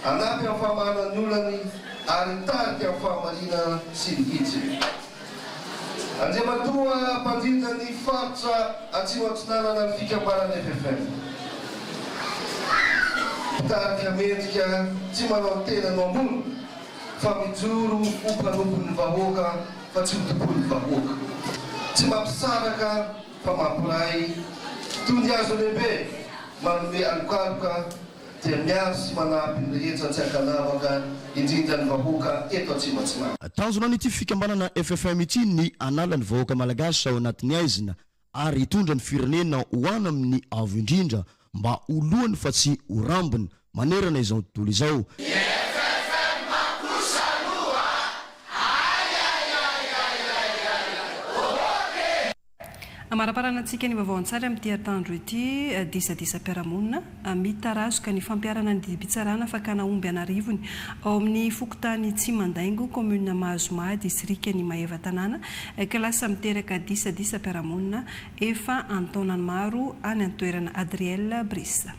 hanampy amin'ny famahana ny olany ary hitarika amin'ny fahamarinana sy ny hitsiny. Andriamatoa mpandrindra ny faritra Atsimo Atsinanana ny fikambanana ffm. Mpitarika mendrika tsy manao tena no ambony fa mijoro ho mpanompon'ny vahoaka fa tsy ho tompoin'ny vahoaka. Tsy mampisaraka fa mampiray toy ny hazo lehibe manome alokaloka dia miaro sy manampy ny rehetra tsy ankanavaka indrindra ny vahoaka eto Atsimo Atsinanana. Tanjona an'ity fikambanana ffm ity ny hanala ny vahoaka malagasy ao anatin'ny haizina ary hitondra ny firenena ho any amin'ny avo indrindra mba ho lohany fa tsy ho rambony manerana izao tontolo izao. Ny ffm kosa aloha ayayayayayay ok! Amaraparanantsika ny vaovao an-tsary amin'ity herinandro ity, disadisam-piarahamonina, mitarazoka ny fampiharana ny didim-pitsarana fakana omby an'arivony ao amin'ny fokontany Tsimandaingo, kaominina Mahazomà, distrikan'i Maevatanàna, ka lasa miteraka disadisam-piarahamonina efa an-taonany maro any an-toerana. Adriel Brice.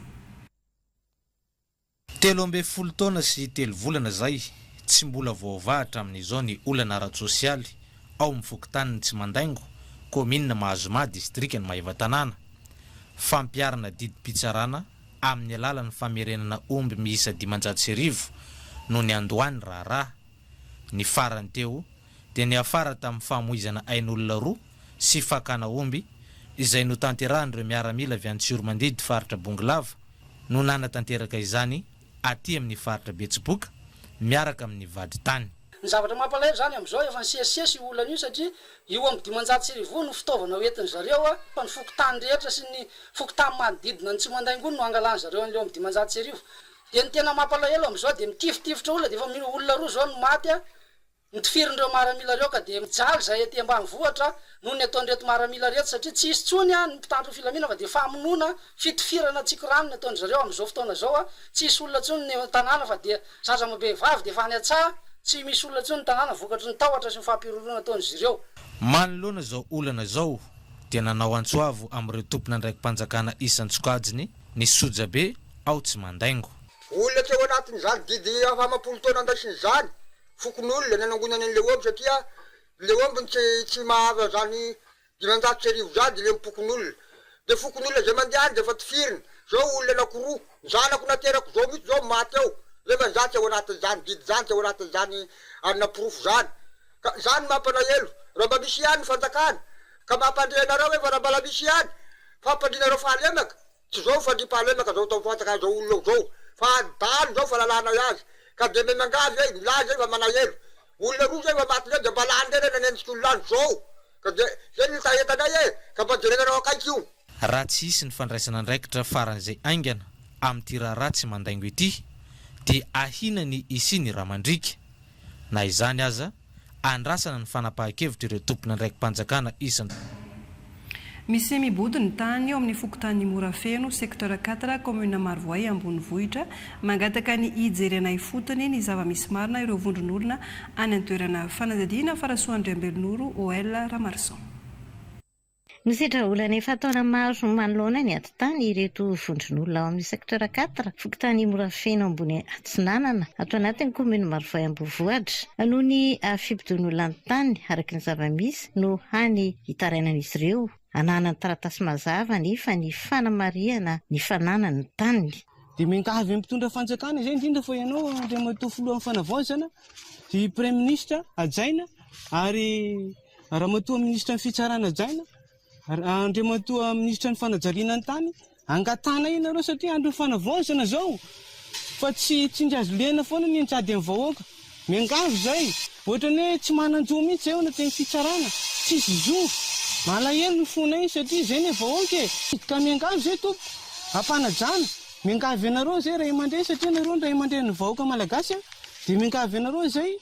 13 taona sy telo volana izay, tsy mbola voavaha hatramin'izao ny olana ara-tsosialy ao amin'ny fokontanin'i Tsimandaingo, kaominina Mahazomà, distrikan'i Maevatanàna. Fampiharana didim-pitsarana amin'ny alalan'ny famerenana omby miisa 1500 no niandohan'ny raharaha. Ny farany teo dia niafara tamin'ny famoizana ain'olona roa sy fakana omby izay notanterahan'ireo miaramila avy any Tsiromandidy faritra Bongolava no nanatanteraka izany aty amin'ny faritra Betsiboka miaraka amin'ny vadintany. Ny zavatra mampalahelo izany amin'izao efa nisesisesy io olana io satria io amin'ny 500 io no fitaovana ho entin-dry zareo fa ny fokontany rehetra sy ny fokontany manodidina ny Tsimandaingoa no hangalan-dry zareo an'ileo amin'ny 500. Dia ny tena mampalahelo amin'izao dia mitifitifitra olona dia efa olona roa izao no maty Notifirin'ireo maramila ireo ka dia mijaly izahay aty ambanivohitra noho ny ataon'ireto maramila ireto satria tsy hisy intsony ny mpitandro ny filaminana fa dia famonoana, fitifirana tsikorano ny ataon-dry zareo amin'izao fotoana izao, tsy hisy olona intsony ny tanàna fa dia zaza amam-behivavy dia efa any an-tsaha, tsy misy olona intsony ny tanàna vokatry ny tahotra sy ny fampihorohoroana ataon'izy ireo. Manoloana izao olana izao dia nanao antso avo amin'ireo tompon'andraiki-panjakana isan-tsokajiny ny sojabe ao Tsimandaingo. Olona tsy ao anatin'izany didy amam-polo taona andraisina izany fokonolona nanangonany an'ilay omby satria ilay omby tsy tsy mahazo an'izany 1500 izany dia ilay omby-pokonolona. Dia fokonolona izay mandeha any dia efa tifirina. Izao olona anankiroa, ny zanako naterako izao mihitsy izao maty ao, nefa izaho tsy ao anatin'izany didy izany, tsy ao anatin'izany anona porofo izany. Ka izany no mampalahelo. Raha mba misy ihany ny fanjakana ka mampandre anareo hoe fa raha mbala misy ihany, fampandrianareo fahalemaka, Tsy zao fandriampahalemaka zao atao fantsaka zao olona zao fa adalo zao falalanay azy ka de miangavy eh milaza eh fa manahelo. Olona roa zay efa maty zay de mba lany ndray reny nanenjika olona any zao ka de zay ny hetahetanay e! Ka mba jerenareo akaiky io. Raha tsy hisy ny fandraisana andraikitra faran'izay haingana amin'ity raharaha tsy mandaingo ity dia ahiana ny hisian'ny ra mandriaka. Na izany aza, andrasana ny fanapahan-kevitr'ireo tompon'andraiki-panjakana isan. Misy mibodo ny tany eo amin'ny fokontany Morafeno, secteur quatre, commune Marovoay, ambonivohitra. Mangataka ny hijerena ifotony ny zava-misy marina ireo vondron'olona any an-toerana. Fanadihadiana Farasoa Andriambelonoro, OL Ramarison. Nisedra olana efa taona maro manoloana ny ady tany ireto vondron'olona ao amin'ny secteur quatre, fokontany Morafeno ambony atsinanana, ato anatin'ny commune Marovoay Ambovohatra. Noho ny fibodoan'olona ny tany, araka ny zava-misy, no hany hitarainan'izy ireo. Ananany taratasy mazava anefa ny fanamarihana ny fananany ny taniny. Dia miangavy ny mpitondra fanjakana izay, indrindra fa ianao Andriamatoa Filohan'ny Fanavaozana, i Praiminisitra hajaina ary Ramatoa Minisitra ny Fitsarana hajaina, Andriamatoa Minisitra ny Fanajariana ny Tany, angatahana ianareo satria andron'ny fanavaozana izao fa tsy tsindry azo lena foana ny miady amin'ny vahoaka. Miangavy izay, ohatran'ny hoe tsy manan-jo mihitsy izay ao anatin'ny fitsarana, tsisy zo. Malahelo ny fonay satria izay anie vahoaka e! Ka miangavy izay tompoko, ampanajana, miangavy anareo izay ray aman-dreny satria nareo no ray aman-drenin'ny vahoaka malagasy a, dia miangavy anareo izay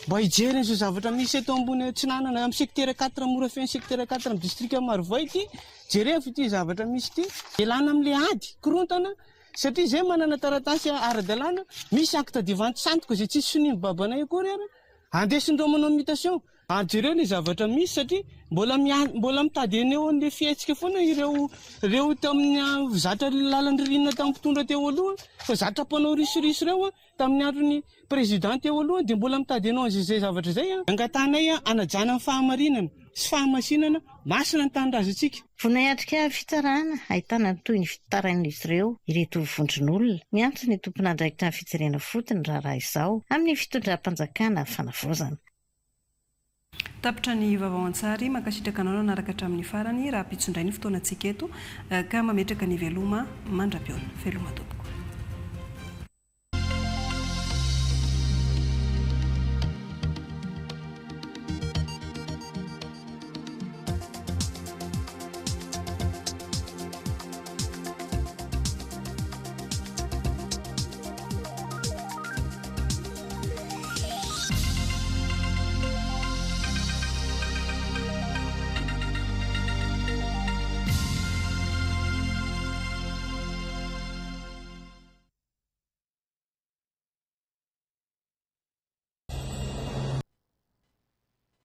Mba hijery an'izao zavatra misy eto ambony atsinanana amin'ny secteur quatre Morafeno secteur quatre amin'ny district Marovoay ity, jerevo ity zavatra misy ity, ialana amin'ilay ady, korontana, satria izay manana taratasy ara-dalàna, misy acte de vente sandoka izay tsisy sonian'ny babanay akory ary, andesindreo manao mutation. Ary jereo ilay zavatra misy satria mbola mbola mitady haneho an'ilay fihetsika foana ireo ireo tamin'ny zatra lalan-dririnina tamin'ny mpitondra teo aloha fa zatra mpanao risoriso ireo Tamin'ny andron'ny président teo aloha dia mbola mitady hanao an'izay zavatra izay an. Angatahanay hanajana ny fahamarinana sy fahamasinana masina ny tanindrazantsika. Vonona hiatrika fitsarana ahitana ny tohin'ny fitarainan'izy ireo ireto vondron'olona. Miantso ny tompon'andraikitra ny fijerena fotony ny raharaha izao amin'ny fitondram-panjakana fanavaozana. Tapitra ny vaovao an-tsary, mankasitraka anao nanaraka hatramin'ny farany, rahampitso indray ny fotoanantsika eto ka mametraka ny veloma mandra-pihaona. Veloma tompoko.